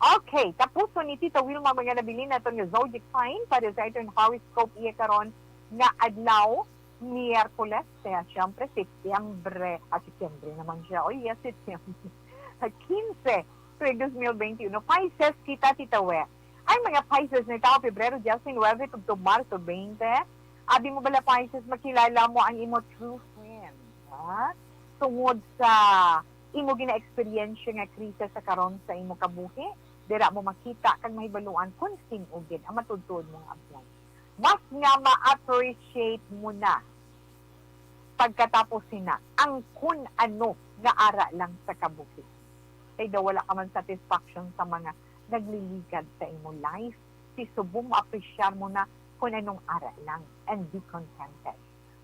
Okay, tapuson ni Tita Wilma mga nabilin naton nga zodiac sign para sa aton horoscope iya karon nga adlaw, Miyerkules, kaya siyempre, Setyembre, ah, Setyembre naman siya. Oh, yes, Setyembre. Quince, tuig dos mil benti uno. Pisces kita, Tita We. Ay, mga Pisces, nagtawo Pebrero diecinuebe tubtob Marso twenty. Abi mo bala, Pisces, makilala mo ang imo true friend, ha? Tungod sa imo gina-eksperyensya nga krisis sa karon sa imo kabuhi, dira mo makita kag mahibaluan kon sin-o gid ang matuod-tuod mo nga abyan. Mas nga ma-appreciate mo na pagkatapos sina ang kun ano nga ara lang sa kabuhi. Kay daw wala ka man satisfaction sa mga nagliligad sa imo life, si subong ma-appreciate mo na kun anong ara lang and be contented.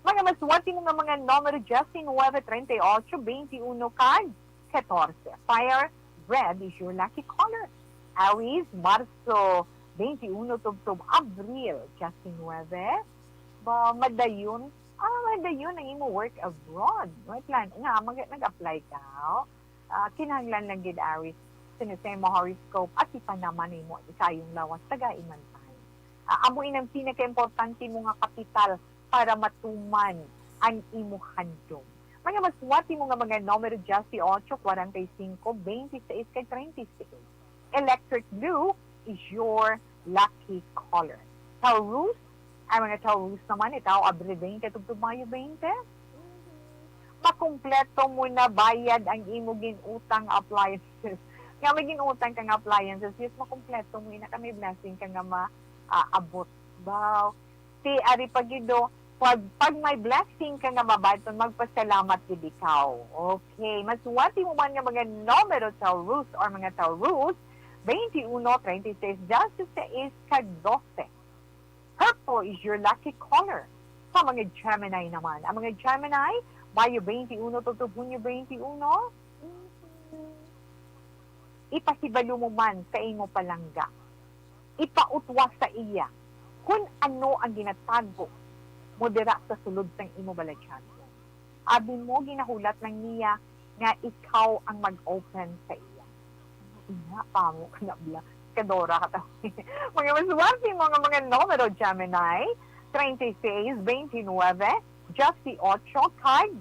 Mga maswati mo nga mga numero, Justin, nuebe, treinta y ocho, veintiuno, kag catorce. Fire, red is your lucky color. Aries, Marso twenty-uno tubtob Abril diecinuebe. Ba, madayon, ah, madayon ang imo work abroad. Wait lang, nga, mag, nag-apply ka, oh. Ah, kinahanglan lang gid, Aries, sini sa imo horoscope, at ipanaman nimo sa iyong lawas, tagai man tayo. Ah, amo inang pinakaimportante mo nga kapital para matuman ang imo handom. Mga maswati mo nga mga numero, dieciocho, cuarenta y cinco, veintiséis, kag treinta y seis. Electric blue is your lucky color. Taurus, ang mga Taurus naman, itaw, Abril twenty tubtob Mayo twenty. Mhm. Makumpleto mo na bayad ang imo ginutang appliances. Nga may ginutang ka nga appliances, yes, makumpleto mo, ina ka may blessing ka nga ma-, ah, abot. Wow. Ti ari pa gid, oh, pag, pag may blessing ka nga mabaton, magpasalamat gid ikaw. Okay, maswati mo man nga mga numero, Taurus or mga Taurus, twenty-uno, treinta y seis, dieciséis, kag doce. Purple is your lucky color. Sa mga Gemini naman, ang mga Gemini, Mayo twenty-uno tubtob Hunyo twenty-uno, mm, ipahibalo mo man sa imo palangga, ipautwa sa iya kun ano ang ginatago mo dira sa sulod sang imo balatyagon. Abi mo, ginahulat lang niya nga ikaw ang mag-open sa iya. Ina pa mo ka na bla-, kadora ka ta. Mga maswerte mo nga mga numero, Gemini, treinta y seis, veintinuebe, dieciocho, kag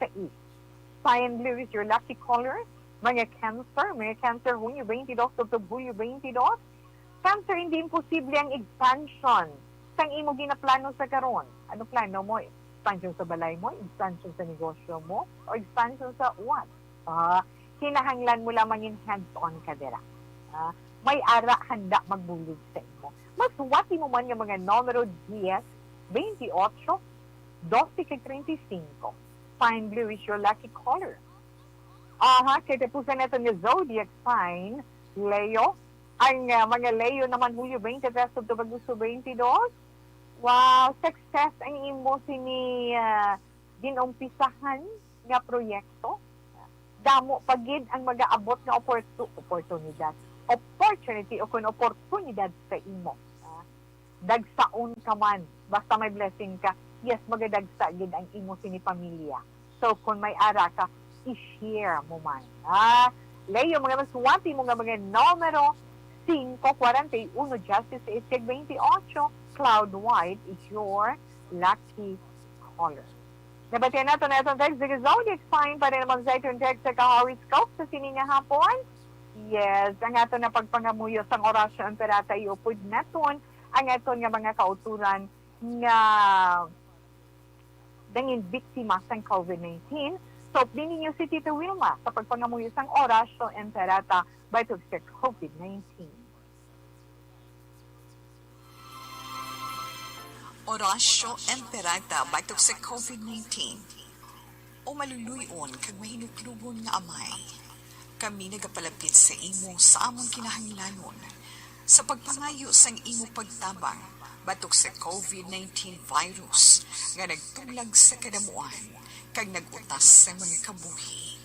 sais. Cyan blue is your lucky color. Mga Cancer, mga Cancer, Hunyo twenty-dos tubtob Hulyo twenty-dos. Cancer, hindi imposible ang expansion sang imo ginaplano sa karon. Ano plano mo? Expansion sa balay mo, expansion sa negosyo mo, o expansion sa what? Ah, kinahanglan mo lamang in hands-on ka dira. Ah, may ara handa magbulig sa imo. Maswati mo man nga mga numero, dies, twenty-ocho, doce, kag treinta y cinco. Cyan blue is your lucky color. Aha, kay tapusan naton nga zodiac sign, Leo. Ang, ah, mga Leo naman, Hulyo twenty-three tubtob Agosto twenty-dos. Wow, success ang imo sini, ah, ginumpisahan nga proyekto. Damo pa gid ang magaabot nga oportu-, oportunidad, opportunity o kun oportunidad sa imo. Ah, dagsaon ka man, basta may blessing ka, yes, magadagsa gid ang imo sini pamilya. So, kung may ara ka, i-share mo man. Ah, Leo, mga maswati mo nga mga numero, cinco, cuarenta y uno, dieciséis, kag veintiocho, cloud white is your lucky color. Nabatian nato na itong text, the zodiac sign, para naman sa itong text sa ka-horoscope sa sini nga hapon. Yes, ang ato na pagpangamuyo sang Orasyo Imperata, iupod naton ang aton nga mga kauturan nga nangin biktima sang covid nineteen. So, updi ninyo si Tita Wilma sa pagpangamuyo sang Orasyo Imperata batok sa covid nineteen. Orasyo Imperata batok sa covid nineteen. O maluluy-on kag mahinuklogon nga Amay, kami nagapalapit sa imo sa amon kinahanglanon, sa pagpangayo sang imo pagtabang batok sa covid nineteen virus nga nagtuglag sa kadamuan kag nag-utas sa mga kabuhi.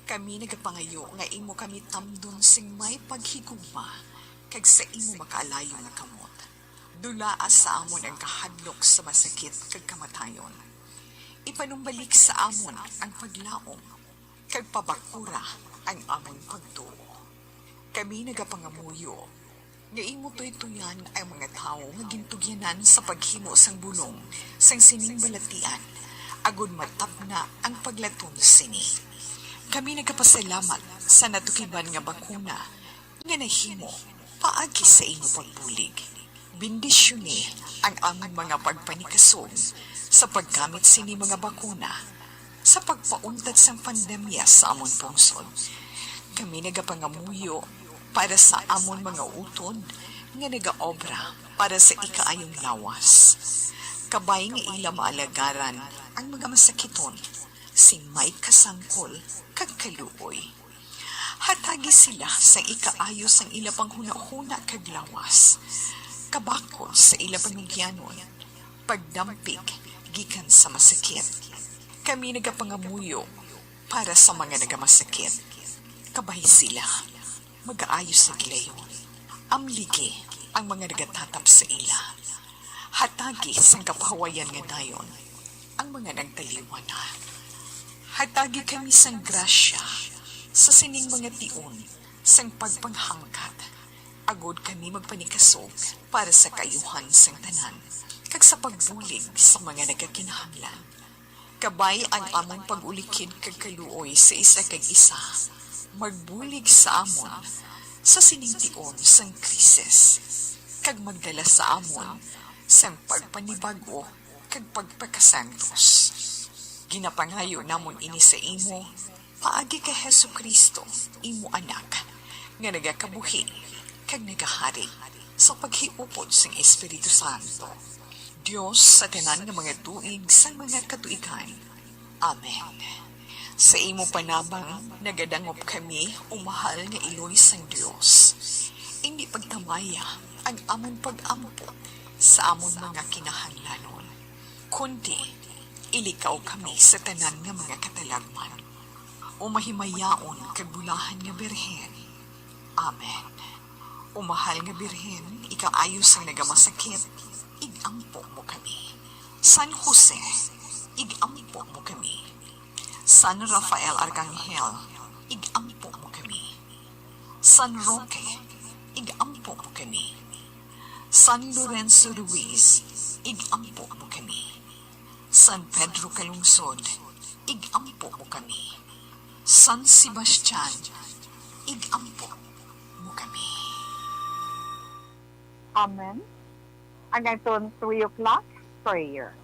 Kami nagapangayo nga imo kami tamdon sing may paghigugma kag sa imo makaalayo nga kamot. Dulaa sa amon ang kahadlok sa masakit kag kamatayon. Ipanumbalik sa amon ang paglaom, kag pabakura ang amon pagtuo. Kami nagapangamuyo nga imo tuytoyan ang mga tawo nga gintugyanan sa paghimo sang bulong sang sining balatian, agod matapna ang paglaton sini. Kami nagapasalamat sa natukiban nga bakuna nga nahimo paagi sa imo pagbulig. Bendisyoni ang amon mga pagpanikasog sa paggamit sini mga bakuna sa pagpauntat sang pandemya sa amon pungsod. Kami nagapangamuyo para sa amon mga utod nga nagaobra para sa ikaayong lawas. Kabay nga ila maalagaran ang mga masakiton sing may kasangkol kag kaluoy. Hatagi sila sang ikaayo sang ila panghunahuna kag lawas, kabakod sa ila panugyanon, pagdampig gikan sa masakit. Kami nagapangamuyo para sa mga nagamasakit, kabay sila magaayo sa gilayon. Amligi ang mga nagatatap sa ila. Hatagi sang kapahuwayan nga dayon ang mga nagtaliwan na. Hatagi kami sang grasya sa sining mga tion sang pagpanghangkat, agod kami magpanikasog para sa kaayuhan sang tanan, kag sa pagbulig sa mga nagakinahanglan. Kabay ang amon pag-ulikid kag kaluoy sa isa kag isa, magbulig sa amon sa sining tion sang krisis, kag magdala sa amon sang pagpanibag-o kag pagpakasantos. Ginapangayo namon ini sa imo, paagi kay Jesu-Cristo, imo Anak, nga nagakabuhi kag nagahari sa paghiupod sang Espiritu Santo, Dios sa tanan nga mga tuig sang mga katuigan. Amen. Sa imo panabang, nagadangop kami, o mahal nga iloy sang Dios. Indi pagtamaya ang amon pag-ampo sa amon mga kinahanglanon, kundi ilikaw kami sa tanan nga mga katalagman, o mahimayaon kag bulahan nga Birhen. Amen. O mahal nga Birhen, ikaayo sang nagamasakit, ig-ampo mo kami. San Jose, ig-ampo mo kami. San Rafael Arcangel, ig-ampo mo kami. San Roque, ig-ampo mo kami. San Lorenzo Ruiz, ig-ampo mo kami. San Pedro Calungsod, ig-ampo mo kami. San Sebastian, ig-ampo mo kami. Amen. Ang aton three o'clock prayer.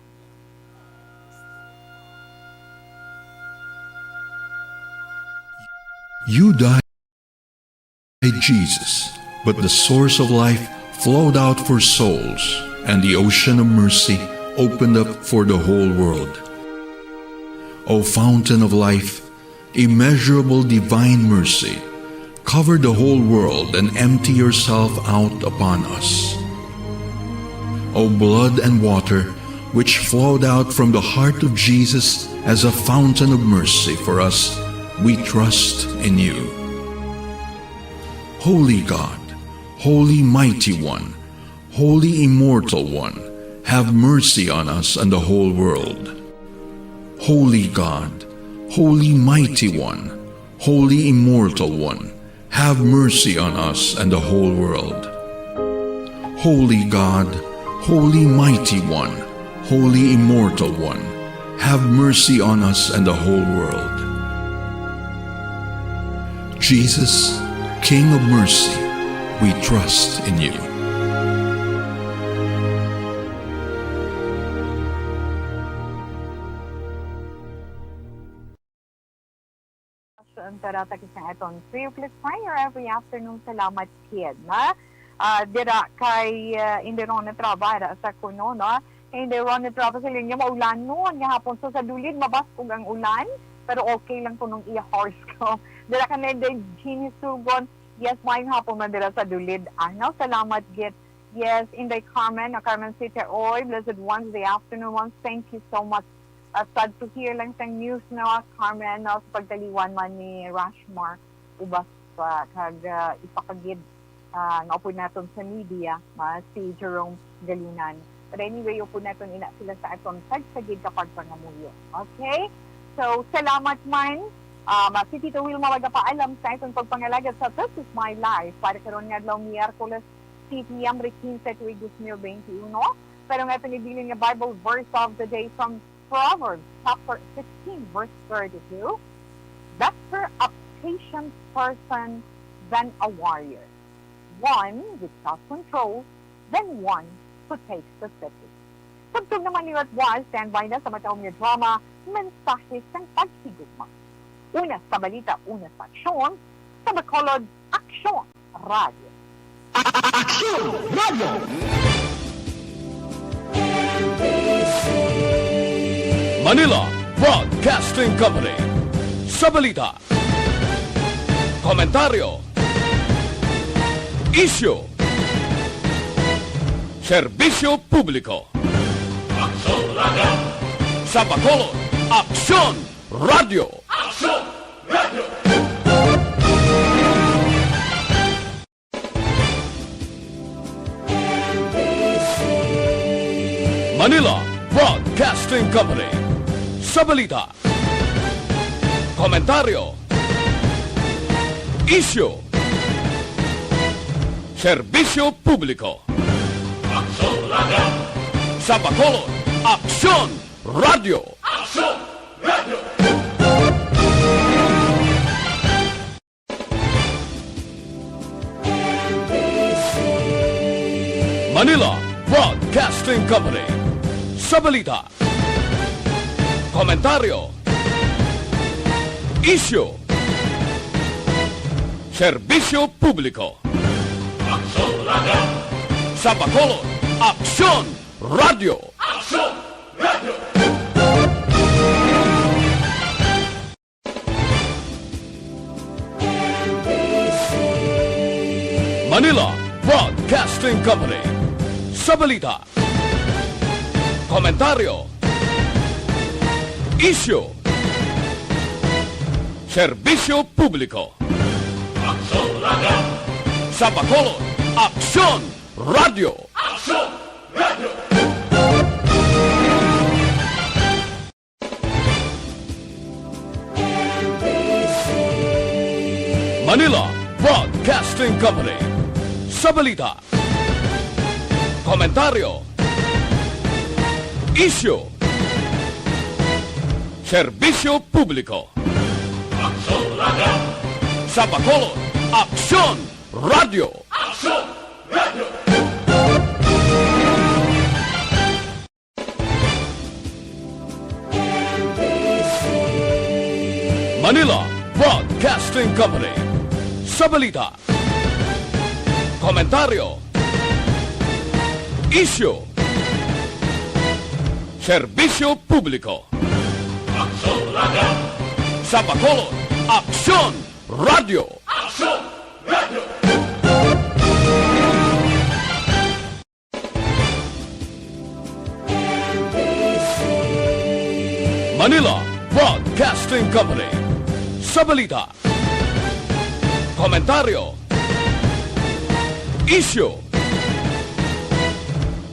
You died, Jesus, but the source of life flowed out for souls, and the ocean of mercy opened up for the whole world. O fountain of life, immeasurable divine mercy, cover the whole world and empty yourself out upon us. O blood and water, which flowed out from the heart of Jesus as a fountain of mercy for us, we trust in you. Holy God, Holy Mighty One, Holy Immortal One, have mercy on us and the whole world. Holy God, Holy Mighty One, Holy Immortal One, have mercy on us and the whole world. Holy God, Holy Mighty One, Holy Immortal One, have mercy on us and the whole world. Jesus, King of mercy, we trust in you. Ang tarata sa aton three o'clock prayer every afternoon. Salamat, kid, na, ah, dira kay, ah, Inday Rona Traba, ara sa kuno, no? Kay Inday Rona Traba sa linya, maulanon nga hapon. So, sa Dulid, mabaskog ang ulan, pero okay lang kunong iya horoscope. Dira kay Inday Jeannie Sugon, yes, maayong hapon man dira sa Dulid. Ano, salamat, gid. Yes, Inday Carmen, na Carmen City, oy, blessed Wednesday afternoon, ma'am. Thank you so much. Uh, sad to hear lang sang news, no, Carmen, no, sa pagtaliwan man ni Rashmar Ubas pa, kag, uh, isa ka gid, uh, nga upod naton sa media, ma, si Jerome Galinan. But anyway, upod naton ina sila sa aton tagsagid ka pagpangamuyo. Okay? So, salamat man. Um, si Tito Wilma magapaalam sa aton pagpangalagad sa This Is My Life para karon nga adlaw, Miyerkules, siete nobyembre quince, tuig dos mil veintiuno. Pero nga aton ibilin nga Bible verse of the day from Proverbs chapter sixteen, verse thirty-two, "Better a patient person than a warrior, one with self-control than one who takes the city." Tugtog naman ni Rotwa, standby na sa matahom nga drama, Mensahe sang Paghigugma. Una sa balita, una sa aksyon, sa Bacolod, aksyon. Radyo. Aksyon Radyo. Manila Broadcasting Company. Sa balita, komentaryo, isyu, serbisyo publiko. Aksyon Radyo. Sa Bacolod, Aksyon Radyo. Aksyon Radyo. Manila Broadcasting Company. Sa balita, komentaryo, isyu, serbisyo publiko. Aksyon Radyo. Sa Bacolod, Aksyon Radyo. Aksyon Radyo. Manila Broadcasting Company. Sa balita, komentaryo, isyu, serbisyo publiko. Aksyon Radyo. Sa Bacolod, Aksyon Radyo. Aksyon Radyo. Manila Broadcasting Company. Sa balita, komentaryo, isyu, serbisyo publiko. Aksyon Radyo. Sa Bacolod, Aksyon Radyo. Aksyon Radyo. Manila Broadcasting Company. Sa balita, komentaryo, isyu, serbisyo publiko. Aksyon Radyo. Sa Bacolod, Aksyon Radyo. Aksyon Radyo. Manila Broadcasting Company. Sa balita, komentaryo, isyu, serbisyo publiko. Aksyon Radyo. Sa Bacolod, Aksyon Radyo. Aksyon Radyo. Manila Broadcasting Company. Sa balita, komentaryo, isyu,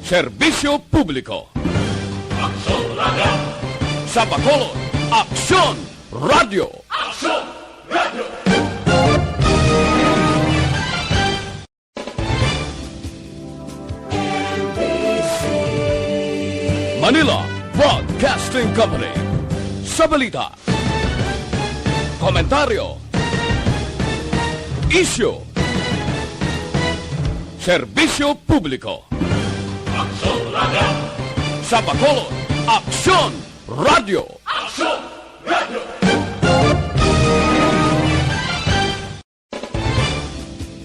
serbisyo publiko. Aksyon Radyo. Sa Bacolod, Aksyon Radyo. Aksyon Radyo. Manila Broadcasting Company. Sa balita, komentaryo, isyu, serbisyo publiko. Aksyon Radyo. Sa Bacolod, Aksyon Radyo. Aksyon Radyo.